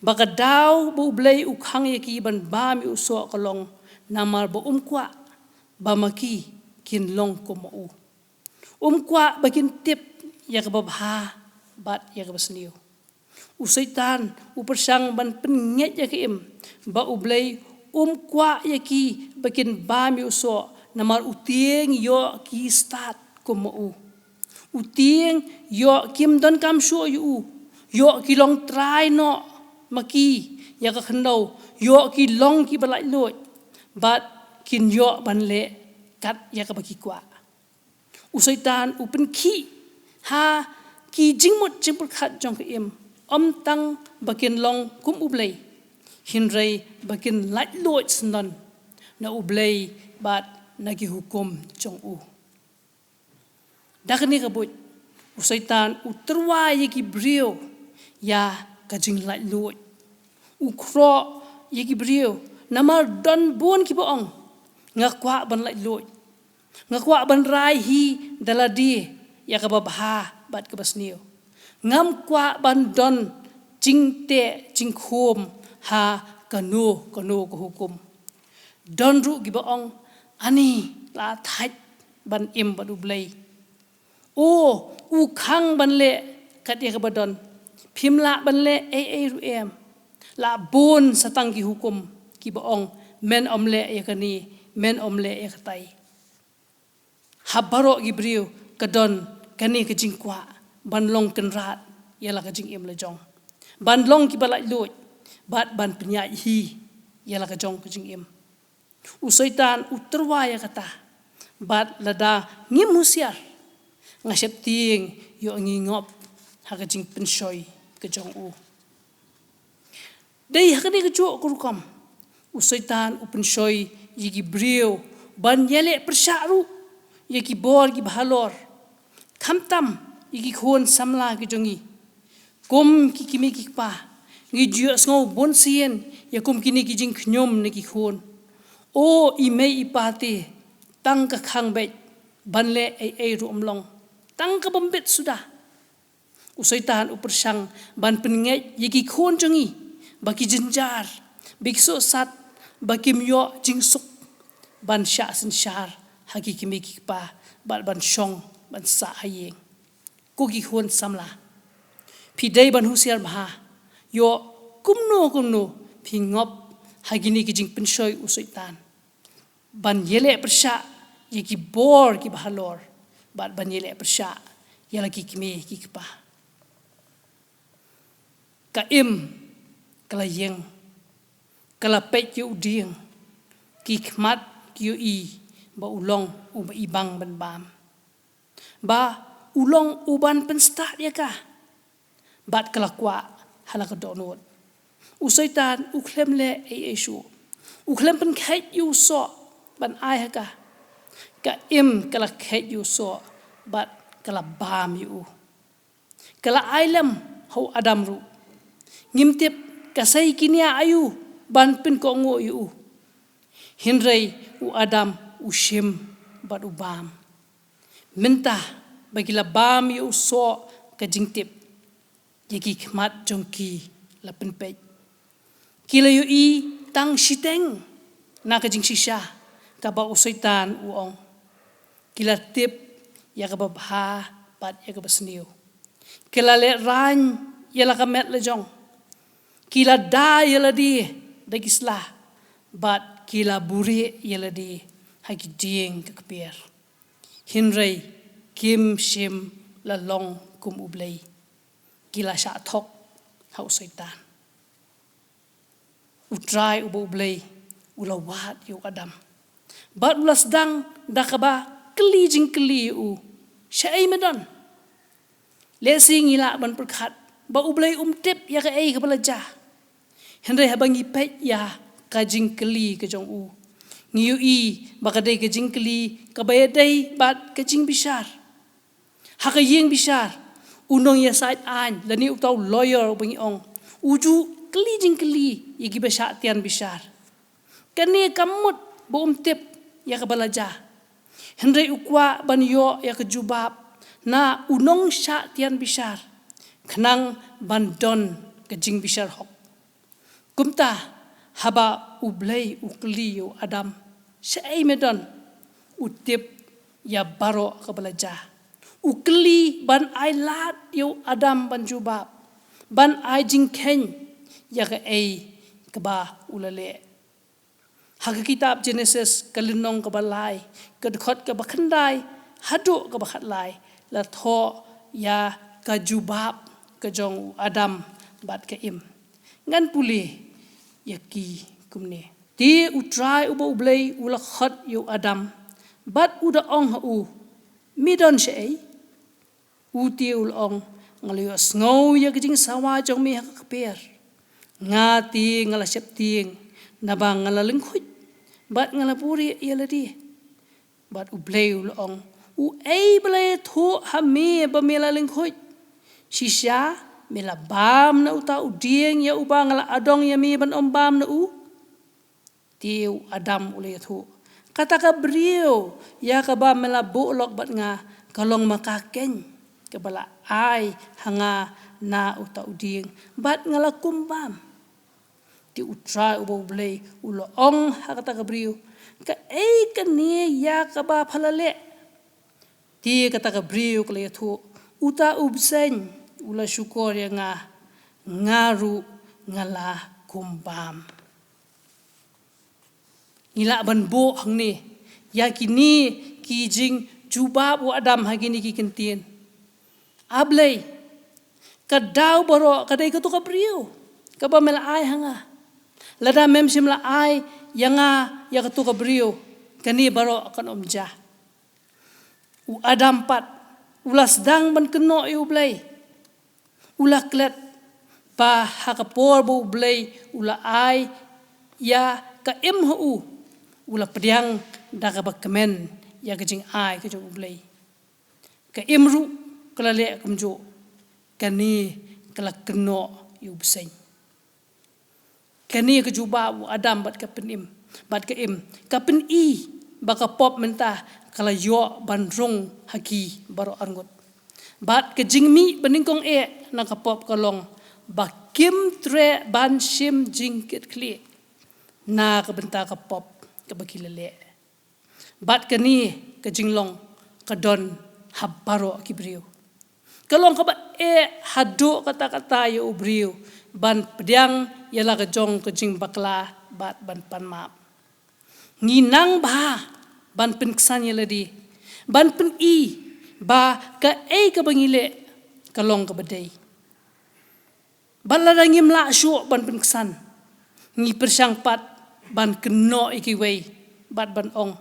ba ka daw ba U Blei u khang ïa ki ban bam ïa u soh ka long namar ba um kwah ba ma ki kin long kum ma u. Um kwah ba kin tip ïa kaba bha bad ïa kaba sniew. U Soitan u pyrshang ban pynngeit ïa ka Im ba U Blei um kwah ïa ki ba kin bam ïa u soh, namar u tieng ïoh ki stad kum ma u. U tieng ïoh kim donkam shuh ïa u, ïoh ki long trai noh ma ki ïa ka khyndew, ïoh ki long kiba laitluid, bad kin ïoh ban leh kat ïa kaba ki kwah. U Soitan u pynkhih ha ki jingmut jingpyrkhat jong ka Im, ym tang ba kin long kum U Blei, hynrei ba kin laitluid syndon na U Blei bad na ki hukum jong u. Da kane ka buit, u Soitan u tyrwa ïa ki briew ïa ka jinglaitluid. U khroh ïa ki briew namar don bun kiba ong, nga kwah ban laitluid. Nga kwah ban rai hi da lade ïa kaba bha bad kaba sniew. Ngam kwah ban don jingteh jingkhum ha kano kano ka hukum. Don ruh kiba ong, ani la thait ban im bad U Blei. O, u khang ban leh kat ïa kaba don. Phim lah ban leh ei ei ruh em. La bun sa tang ki hukum kiba ong, men ym leh ïa kane, men ym leh ïa katai. Ha baroh ki briew ka don kane ka jingkwah ban long kynrad ïa la ka jingim la jong, ban long kiba laitluid, bad ban pynïaid hi ïa la ka jong ka jingim. U Soitan u tyrwa ïa kata, bad lada ngim husiar, nga sheptieng ïoh ngi ngop ha ka jingpynshoi ka jong u. Dei ha kane ka juh ka rukom u Soitan u pynshoi ïa ki briew ban ïaleh pyrshah ruh ïa ki bor kiba halor, khamtam ïa ki khun samla ki jong ngi. Kum ki kmie ki kpa, ngi ju ïohsngew bun sien ïa kum kine ki jingkhñium na ki khun. O i mei i pa te, tang ka khang beit, ban leh ei ei ruh ym long, tang ka bym bit suda. U Soitan u pyrshang ban pynngeit ïa ki khun jong ngi ba ki jynjar, ba ki sohsat, ba kim ïoh jingsuk ban shah synshar ha ki kmie ki kpa, bad ban shong ban sah ha ïing. Ko ki khun samla, phi dei ban husiar bha, ïoh kumno kumno phi ngop ha kine ki jingpynshoi u Soitan, ban ïaleh pyrshah ïa ki bor kiba halor, bad ban ïaleh pyrshah ïa la ki kmie ki kpa. Ka Im ka la ïeng, ka la peit ïa u dieng, ki khmat ki ïohi ba u long uba ibang ban bam, ba u long uban pynstad ïa ka, bad ka la kwah ha la ka dohnud. U Soitan u khlem leh ei ei shuh. U khlem pynkheit ïa u soh ban ai ha ka. Ka Im ka la kheit ïa u soh bad ka la bam ïa u. Ka la ai lem ha u Adam ruh. Ngim tip ka sei kine aïu ban pynkohnguh ïa u. Hynrei u Adam u shim bad u bam. Mynta ba ki la bam ïa u soh ka jingtip, ïa ki khmat jong ki la pynpeit. Ki la ïohi tang shiteng na ka jingshisha kaba u Soitan u ong. Ki la tip ïa kaba bha bad ïa kaba sniew. Ki la lehrain ïa la ka met la jong. Ki la da ïa lade da ki sla, bad ki la buhrieh ïa lade ha ki dieng ka kper. Hynrei kim shym la long kum U Blei. Ki la shah thok ha u Soitan. U Trai uba U Blei u la wad ïa u Adam, bad u la sdang da kaba kylli jingkylli ïa u, shaei me don? Lehse ngi lah ban pyrkhat ba U Blei um tip ïa kaei kaba la jia. Hynrei haba ngi peit ïa ka jingkylli ka jong u, ngi ïohi ba ka dei ka jingkylli kaba ïadei bad ka jingbishar. Ha ka ïing bishar, u nongïasaid aiñ lane uta u lawyer uba ngi ong, u ju kylli jingkylli ïa kiba shah tian bishar. Kane kam mut ba um tip ïa kaba la jia. Hynrei u kwah ban ïoh ïa ka jubab na u nongshah tian bishar, khnang ban don ka jingbishar hok. Kumta, haba U Blei u kylli ïa u Adam, shaei me don? U tip ïa baroh kaba la jia. U kylli ban ai lad ïa u Adam ban jubab, ban ai jingkheiñ ïa kaei kaba u la leh. Ha ka kitab Genesis, ka lynnong kaba lai, ka dkhot kaba khyndai haduh kaba khatlai, la thoh ïa ka jubab ka jong u Adam bad ka Im. Ngan pule ïa ki kumne. Te U Trai uba U Blei u la khot ïa u Adam, bad u da ong ha u, "Me don shaei?" U te u la ong, "Nga la ïohsngew ïa ka jingsawa jong me ha ka kper. Nga te nga la sheptieng, naba nga la lyngkhuit, bad nga la buhrieh ïa lade." Bad U Blei u la ong, "Uei ba la ïathuh ha me ba me la lyngkhuit? Shisha me la bam na uta u dieng ïa uba nga la adong ïa me ban ym bam na u?" Te u Adam u la ïathuh, "Kata ka briew ïa kaba me la buh lok bad nga, ka long ma ka keiñ kaba la ai ha nga na uta u dieng, bad nga la kum bam." Te U Trai uba U Blei u la ong ha kata ka briew, "Kaei kane ïa kaba pha la leh?" Te kata ka briew ka la ïathuh, "Uta u bseiñ u la shukor ïa nga, nga ruh nga la kum bam." Ngi lah ban buh hangne ïa kine ki jingjubab u Adam ha kine ki kyntien. A Blei, ka daw baroh ka dei kato ka briew kaba me la ai ha nga. Lada mem shym la ai ïa nga ïa kato ka briew, kane baroh kan ym jia. U Adam pat u la sdang ban kynnoh ïa U Blei. U la klet ba ha ka por ba U Blei u la ai ïa ka Im ha u, u la pdiang da kaba kmen ïa ka jingai ka jong U Blei. Ka Im ruh ka la leh kumjuh, kane ka la kynnoh ïa u bseiñ. Kane ka jubab u Adam bad ka Pynim, bad ka Im, ka pyni ba ka pop mynta ka la ïoh ban rung ha ki baroh arngut. Bad ka jingmih banyngkong eh na ka pop ka long ba kim treh ban shim jingkitkhlieh na ka bynta ka pop kaba ki la leh. Bad kane ka jinglong ka don ha baroh ki briew. Ka long kaba eh haduh katta katta ïa u briew ban pdiang ïa la ka jong ka jingbakla bad ban pan map. Ngi nang bha ban pynksan ïa lade, ban pyni ba kaei kaba ngi leh ka long kaba dei. Bad lada ngim lah shuh ban pynksan, ngi pyrshang pat ban kynnoh ïa kiwei bad ban ong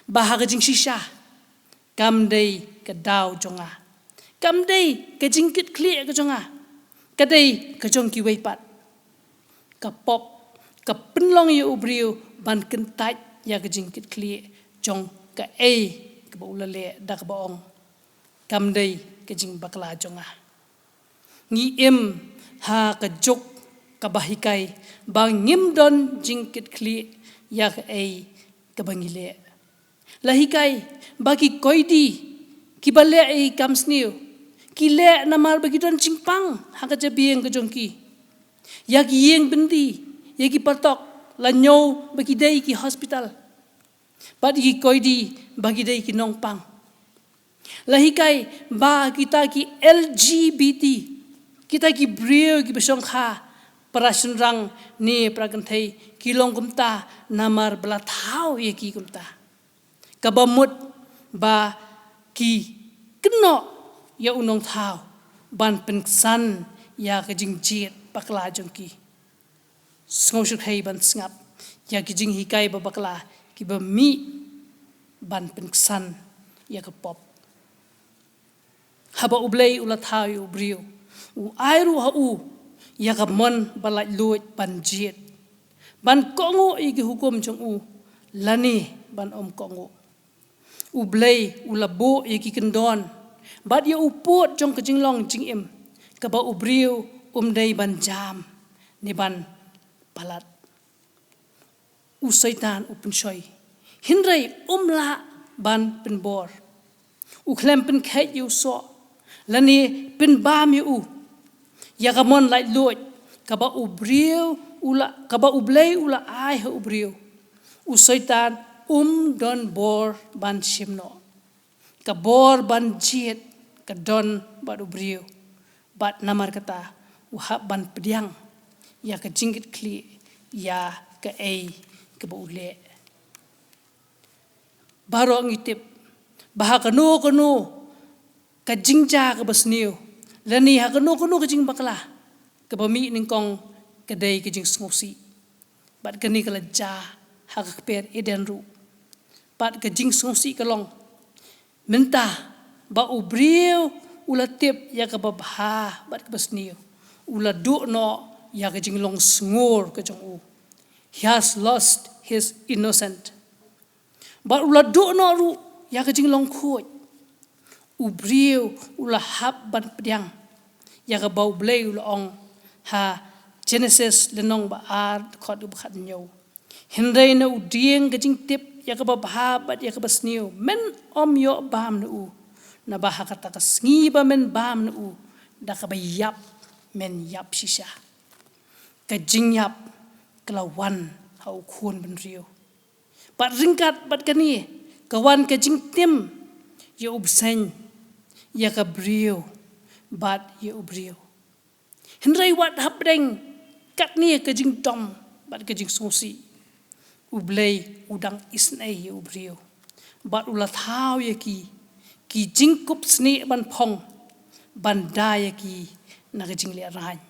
ba ha ka jingshisha kam dei ka daw jong nga, kam dei ka jingkitkhlieh ka jong nga, ka dei ka jong kiwei pat. Ka pop ka pynlong ïa u briew ban kyntait ïa ka jingkitkhlieh jong kaei kaba u la leh da kaba ong, kam dei ka jingbakla jong nga. Ngi im ha ka juk kaba hikai ba ngim don jingkitkhlieh ïa kaei kaba ngi leh. La hikai ba ki koidi kiba leh ïa ki kam sniew ki leh namar ba ki don jingpang ha ka jabieng ka jong ki. Ïa ki ïing byndi, ïa ki patok, la ñiew ba ki dei ki hospital. Bad ïa ki koidi ba ki dei ki nongpang. La hikai ba kita ki L G B T, kita ki briew kiba shongkha, para shynrang ne para kynthei, ki long kumta namar ba la thaw ïa ki kumta. Kaba mut ba ki kynnoh ïa u nongthaw ban pynksan ïa ka jingjied bakla jong ki. Sngewsih hi ban sngap ïa ki jinghikai ba bakla kiba mih ban pynksan ïa ka pop. Haba U Blei u la thaw ïa u briew, u ai ruh ha u ïa ka mon ba laitluid ban jied, ban kohnguh ïa ki hukum jong u lane ban ym kohnguh. U Blei u la buh ïa ki kyndon bad ïa u pud jong ka jinglong jingim, kaba u briew um dei ban jam ne ban palat. U Soitan u pynshoi, hynrei um lah ban pynbor. U khlem pynkheit ïa u soh lane pynbam ïa u. Ïa ka mon laitluid kaba u briew u la, kaba U Blei u la ai ha u briew, u Soitan um don bor ban shim noh. Ka bor ban jied ka don bad u briew, bad namar kata u hap ban pdiang ïa ka jingkitkhlieh ïa kaei kaba u leh. Baroh ngi tip ba ha kano kano ka jingjia kaba sniew, lane ha kano kano ka jingbakla kaba mih nyngkong, ka dei ka jingsngewsih. Bad kane ka la jia ha ka kper Eden ruh. Bad ka jingsngewsih ka long, mynta ba u briew u la tip ïa kaba bha bad kaba sniew, u la duh noh ïa ka jinglong sngur ka jong u. He has lost his innocent. Bad u la duh noh ruh ïa ka jinglong khuid. U briew u la hap ban pdiang ïa kaba U Blei u la ong ha Genesis lynnong ba ar, dkhot ba khathynñiew. Hynrei na u dieng ka jingtip ïa kaba bha bad ïa kaba sniew men ym ïoh bam na u, naba ha kata ka sngi ba men bam na u, da kaba ïap men ïap shisha. Ka jingïap ka la wan ha u khun bynriew. Bad ryngkat bad kane ka wan ka jingtim ïa u bseiñ, ïa ka briew bad ïa u briew. Hynrei wat hapdeng katne ka jingdom bad ka jingsngewsih, U Blei u dang isynei ïa u briew. Bad u la thaw ïa ki ki jingkup snieh ban phong, ban da ïa ki na ka jinglehrain.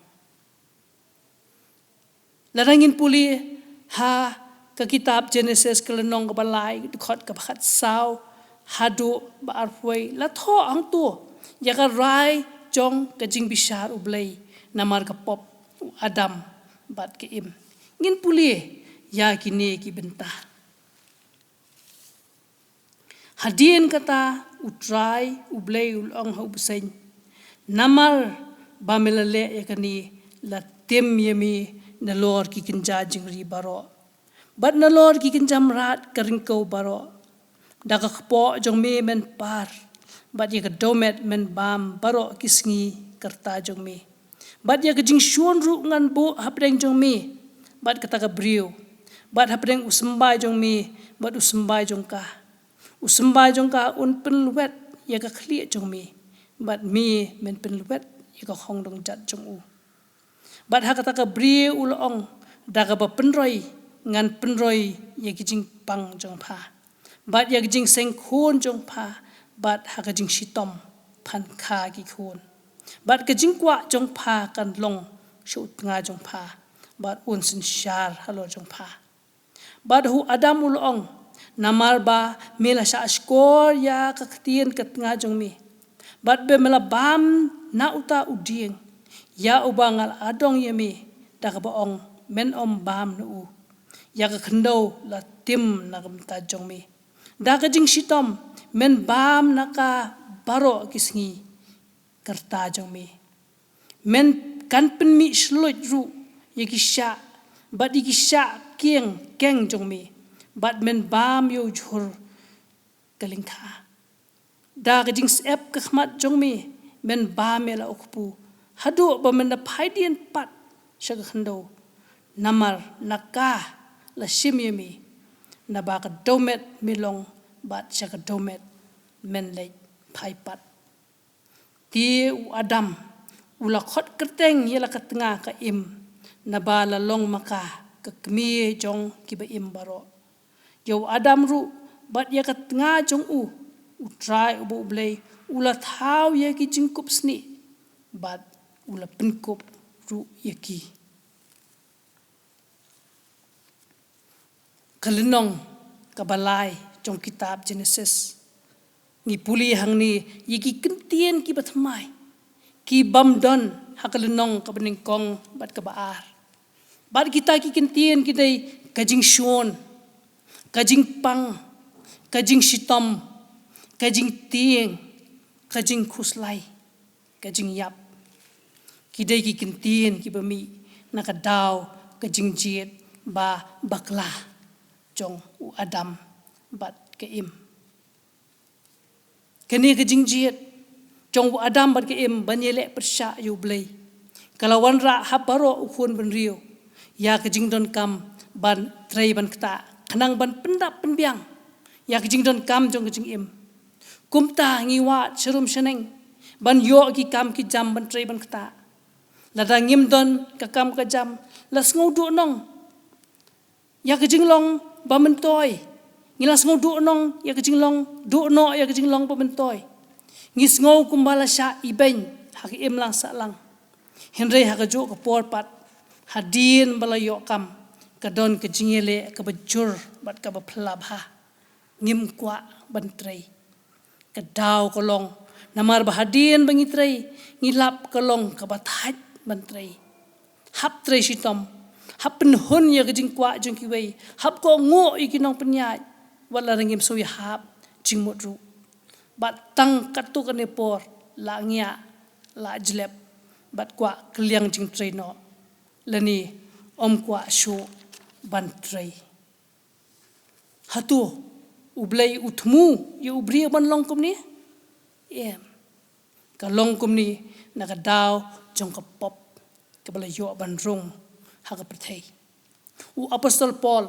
Lada ngin pule ha ka kitab Genesis ka lynnong kaba lai, dkhot kaba khatsaw haduh ba arphew, la thoh hangto ïa ka rai jong ka jingbishar U Blei namar ka pop u Adam bad ka Im. Ngin pule ïa kine ki bynta. Hadien kata U Trai U Blei u la ong ha u bseiñ, namar ba me la leh ïa kane, la tim ïa me nalor ki kynja jingri baroh, bad nalor ki kynja mrad ka ryngkew baroh. Da ka kpoh jong me men par, bad ïa ka dewmet men bam baroh ki sngi ka rta jong me. Bad ïa ka jingshun ruh ngan buh hapdeng jong me bad kata ka briew, bad hapdeng u symbai jong me bad u symbai jong ka. U symbai jong ka un pynlwet ïa ka khlieh jong me, bad me men pynlwet ïa ka khongdong jat jong u. Bad ha kata ka briew u la ong, da kaba pynroi ngan pynroi ïa ki jingpang jong pha, bad ïa ki jingseng khun jong pha, bad ha ka jingshitom phan kha ki khun. Bad ka jingkwah jong pha kan long sha u tnga jong pha, bad un synshar halor jong pha. Bad ha u Adam u la ong, namar ba me la shah shkor ïa ka ktien ka tnga jong me, bad ba me la bam na uta u dieng, ïa uba nga la adong ïa me, da kaba ong, men ym bam na u. Ïa ka khyndew la tim na ka bynta jong me. Da ka jingshitom men bam na ka baroh ki sngi ka rta jong me. Men kan pynmih shluit ruh ïa ki shah, bad ïa ki shah kieng keng jong me, bad men bam ïa u jhur ka lyngkha. Da ka jingsyep ka khmat jong me men bam ïa la u kpu, haduh ba men da phai dien pat sha ka khyndew, namar na ka la shim ïa me. Naba ka dewmet me long, bad sha ka dewmet men leit phai pat. Te u Adam u la khot kyrteng ïa la ka tnga ka Im, naba la long ma ka ka kmie jong kiba im baroh. Ïa u Adam ruh bad ïa ka tnga jong u, U Trai uba U Blei u la thaw ïa ki jingkup snieh, bad u la pynkup ruh ïa ki. Ka lynnong kaba lai jong kitab Genesis, ngi pule hangne ïa ki kyntien kiba thymmai, ki bym don ha ka lynnong kaba nyngkong bad kaba ar. Bad kita ki kyntien ki dei ka jingshun, ka jingpang, ka jingshitom, ka jingtieng, ka jingkhuslai, ka jingïap. Ki dei ki kyntien kiba mih na ka daw ka jingjied ba bakla jong u Adam bad ka Im. Kane ka jingjied jong u Adam bad ka Im ban ïaleh pyrshah ïa U Blei, ka la wanrah ha baroh u khun bynriew ïa ka jingdonkam ban trei ban ktah, khnang ban pyndap pynbiang ïa ka jingdonkam jong ka jingim. Kumta ngi wad sharum shaneng ban ïoh ki kam ki jam ban trei ban ktah. Lada ngim don ka kam ka jam, la sngew duhnong ïa ka jinglong ba myntoi. Ngi la sngew duhnong ïa ka jinglong, duhnoh ïa ka jinglong ba myntoi. Ngi sngew kumba la shah ibeiñ ha ka imlang sahlang. Hynrei ha kajuh ka por pat, hadien ba la ïoh kam, ka don ka jingïaleh kaba jur bad kaba phylla bha. Ngim kwah ban trei. Ka daw ka long, namar ba hadien ba ngi trei, ngi lap ka long kaba thait ban trei. Hap trei shitom, hap pynhun ïa ka jingkwah jong kiwei, hap kohnguh ïa ki nongpynïaid, wat la ngim sngew ïahap jingmut ruh. Bad tang katto katne por, la ngiah, la jlep, bad kwah kylliang jingtrei noh. Lane ym kwah shuh ban trei. Hato U Blei u thmu ïa u briew ban long kumne? Em. Ka long kumne na ka daw jong ka pop kaba la ïoh ban rung ha ka pyrthei. U apostol Paul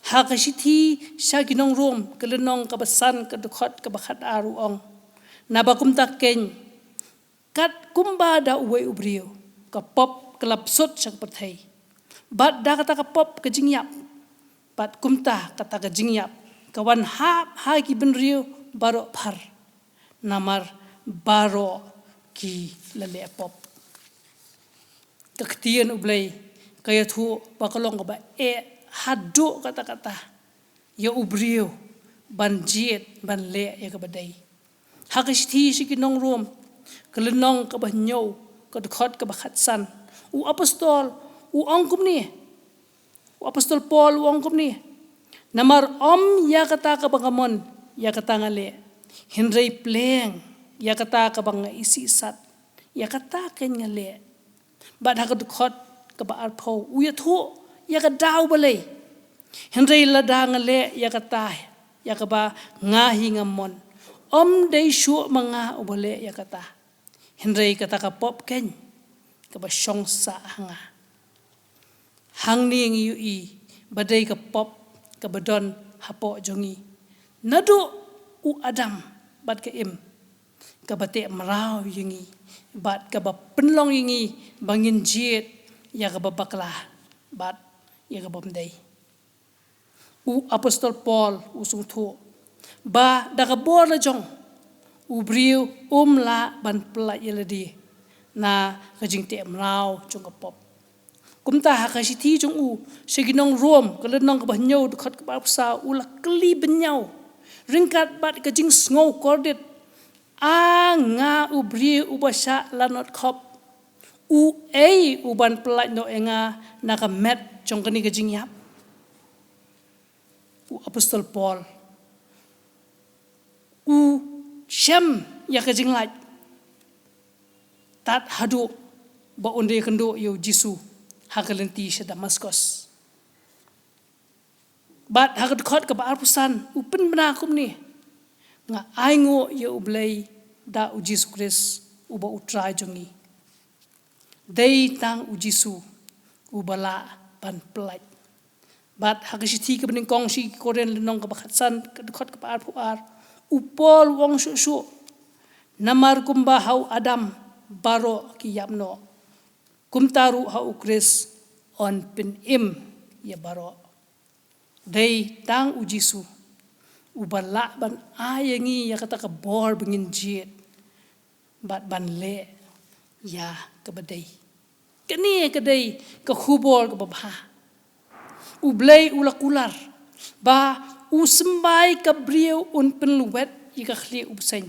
ha ka shithi sha ki nong Rom, ka lynnong kaba san, ka dkhot kaba khatar, u ong: Naba kumta keiñ, kat kumba da uwei u briew ka pop ka la bsut sha ka pyrthei, bad da kata ka pop ka jingïap, bad kumta kata ka jingïap ka wan hap ha ki bynriew baroh phar, namar baroh ki la leh pop. Ka ktien U Blei ka ïathuh ba ka long kaba eh haduh katta katta ïa u briew ban jied ban leh ïa kaba dei. Ha ka shithi sha ki nong Rom, ka lynnong kaba hynñiew, ka dkhot kaba khatsan, u apostol u ong kumne. U apostol Paul u ong kumne: Namar ym ïa kata kaba nga mon, ïa kata nga leh, hynrei pleng ïa kata kaba nga isih sat, ïa kata keiñ nga leh. Bad ha ka dkhot kaba arphew u ïathuh ïa ka daw balei: Hynrei lada nga leh ïa kata ïa kaba nga hi ngam mon, ym dei shuh ma nga uba leh ïa kata, hynrei kata ka pop keiñ kaba shong sah ha nga. Hangne ngi ïohi ba dei ka pop kaba don hapoh jong ngi naduh u Adam bad ka Im, kaba teh mraw ïa ngi bad kaba pynlong ïa ngi ba ngin jied ïa kaba bakla bad ïa kaba ym dei. U apostol Paul u sngewthuh ba da ka bor la jong, u briew um lah ban pyllait ïa lade na ka jingteh mraw jong ka pop. Kumta ha ka shithi jong u sha ki nong Rom, ka lynnong kaba hynñiew, dkhot kaba arphew saw, u la kylli bynñiaw ryngkat bad ka jingsngew kordit: A nga u briew uba shah lanot khop, uei u ban pyllait noh ïa nga na ka met jong kane ka jingïap? U apostol Paul u shem ïa ka jinglait tad haduh ba un da ïakynduh ïa u Jisu ha ka lynti sha Damaskos. Bad ha ka dkhot kaba arphew san u pynbna kumne: Nga ainguh ïa U Blei da u Jisu Khrist uba U Trai jong ngi. Dei tang u Jisu uba lah ban pyllait. Bad ha ka shithi kaba nyngkong sha ki Korinth, lynnong kaba khatsan, ka dkhot kaba arphew ar, u Paul u ong shuh shuh: Namar kumba ha u Adam baroh ki ïap noh, kumta ruh ha u Khrist yn pynim ïa baroh. Dei tang u Jisu uba lah ban ai ïa ngi ïa kata ka bor ba ngin jied bad ban leh ïa kaba dei. Kane ka dei ka khubor kaba bha. U Blei u la kular ba u symbai ka briew un pynlwet ïa ka khlieh u bseiñ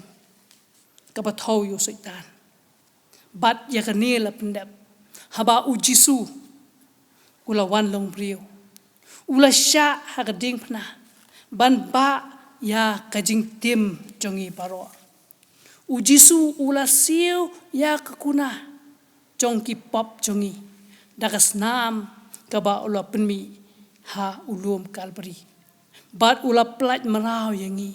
kaba thew ïa u Soitan. Bad ïa kane la pyndep haba u Jisu u la wan long briew, u la shah ha ka diengphna ban bah ïa ka jingtim jong ngi baroh. U Jisu u la siew ïa ka kuna jong ki pop jong ngi da ka snam kaba u la pynmih ha u lum Kalbari. Bad u la pyllait mraw ïa ngi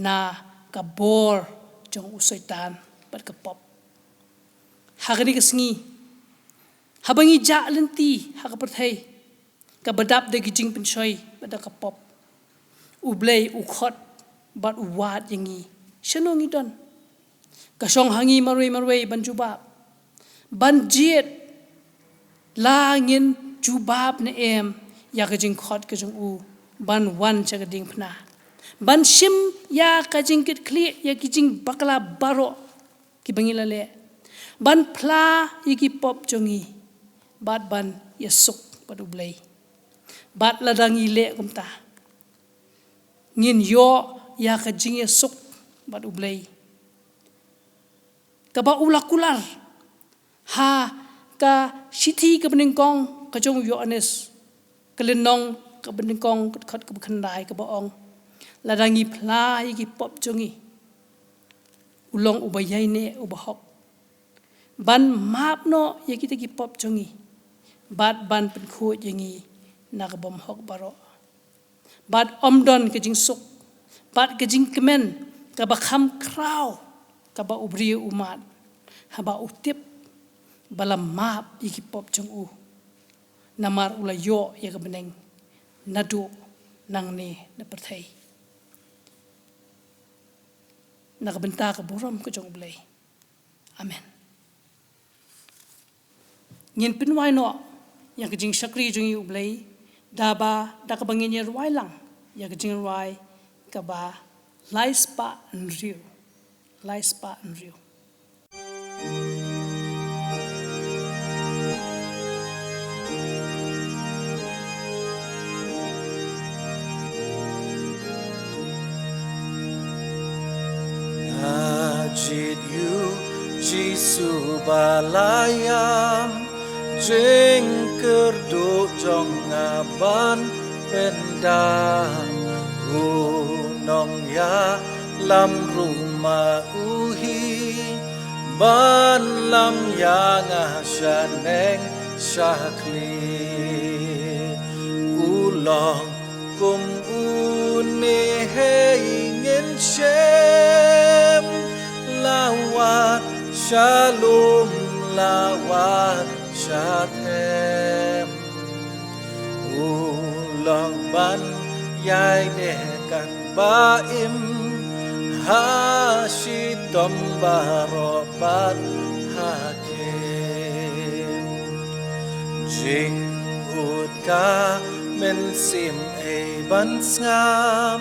na ka bor jong u Soitan bad ka pop. Ha kane ka sngi, haba ngi jah lynti ha ka pyrthei kaba dap da ki jingpynshoi bad da ka pop, U Blei u khot bad u wad ïa ngi shano ngi don. Ka shong ha ngi marwei marwei ban jubab, ban jied la ngin jubab ne em ïa ka jingkhot ka jong u ban wan sha ka diengphna, ban shim ïa ka jingkitkhlieh ïa ki jingbakla baroh kiba ngi la leh, ban phla ïa ki pop jong ngi bad ban ïasuk bad U Blei. Bad lada ngi leh kumta, ngin ïoh ïa ka jingïasuk bad U Blei kaba u la kular ha ka shithi kaba nyngkong ka jong u Ïoannis, ka lynnong kaba nyngkong, ka dkhot kaba khyndai, kaba ong: Lada ngi phla ïa ki pop jong ngi, u long uba ïaineh, uba hok, ban map noh ïa kita ki pop jong ngi bad ban pynkhuid ïa ngi na ka bymhok baroh. Bad ym don ka jingsuk bad ka jingkmen kaba kham khraw kaba u briew u mad haba u tip ba la map ïa ki pop jong u, namar u la ïoh ïa ka bneng naduh nangne na pyrthei. Na ka bynta ka burom ka jong U Blei. Amen. Ngin pynwai noh ïa ka jingshakri jong ngi U Blei da ba, da kaba ngin ïa rwai lang ïa ka jingrwai kaba lai spah hynriew. Lai spah hynriew. Nga jied ïa u Jisu ba la ïam, jingkyrduh jong nga ban pynda. U nongïalam ruh ma u hi, ban lam ïa nga shaneng shakhlieh. U long kum une hei ngin shem, la wad sha lum, la wad sha them. U long ban ïaineh katba im ha shitom baroh bad ha khim. Jingud ka mynsiem ei ban sngap,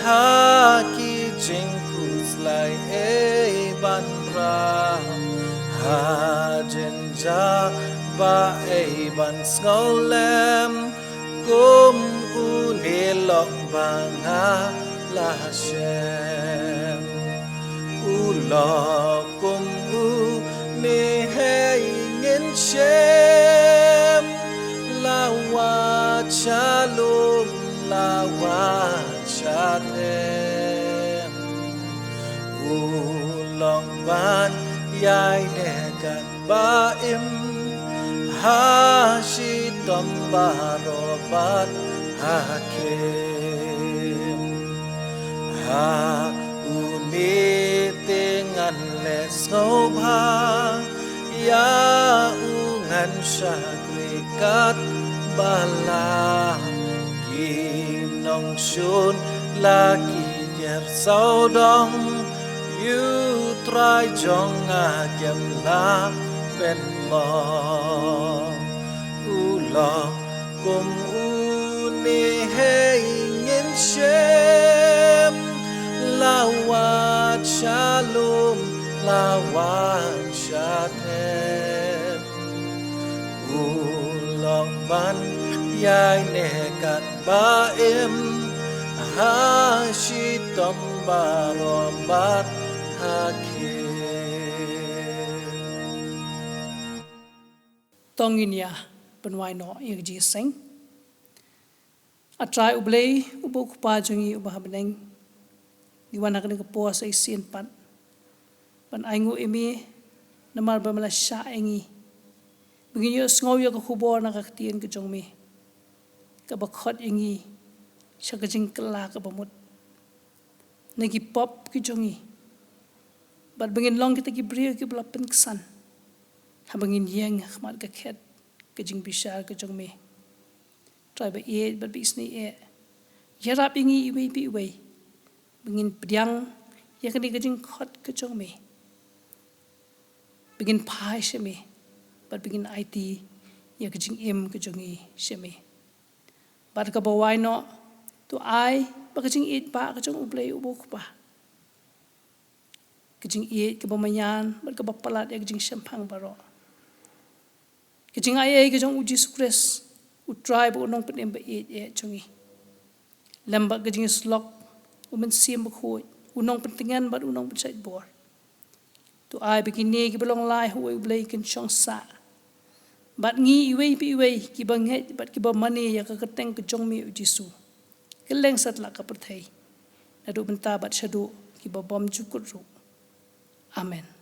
ha ki jingkhuslai ei ban rah, ha jingjia ba ei ban sngewlem, kum une long ba nga la shem. U long kum une hei ngin shem, la wad sha lum, la wad sha them. U long ban ïaineh katba im ha shitom baroh bad ha khim. Ha une te ngan leh sngewbha ïa u, ngan shakri katba lah. Ki nongshun la ki ker sawdong, ïa u Trai jong nga kim lah pynmong. U long kum une hei ngin shem, la wad sha lum, la wad sha them. U long ban ïaineh katba im ha shitom baroh bad ha khim. To ngin ïa pynwai noh ïa ka jingïaseng. A Trai U Blei uba u Kpa jong ngi uba ha bneng, ngi wan ha kane ka por sa shisien pat ban ainguh ïa me, namar ba me la shah ïa ngi ba ngin ïohsngew ïa ka khubor na ka ktien ka jong me, kaba khot ïa ngi sha ka jingkylla kaba mut na ki pop ki jong ngi, bad ba ngin long kita ki briew kiba la pynksan haba ngin ïeng ha khmat ka khet ka jingbishar ka jong me. Trai ba ïeit bad ba isynei eh, ïarap ïa ngi iwei pa iwei ba ngin pdiang ïa kane ka jingkhot ka jong me, ba ngin phai sha me bad ba ngin aiti ïa ka jingim ka jong ngi sha me. Bad kaba wai noh, to ai ba ka jingïeit ba ka jong U Blei uba U Kpa, ka jingïeit kaba maïan bad kaba palat ïa ka jingshemphang baroh, ka jingai ei ka jong U Jisu Khrist U Trai bad U Nongpynim ba ïeit eh jong ngi, lem bad ka jingïasyllok U Mynsiem Bakhuid, U Nongpyntngen bad U Nongpynshait bor. To ai ba kine kiba long lai ha uwei U Blei kin shong sah bad ngi iwei pa iwei kiba ngeit bad kiba mane ïa ka kyrteng ka jong me U Jisu, kylleng satlak ka pyrthei, naduh mynta bad shaduh kiba bymjukut ruh. Amen.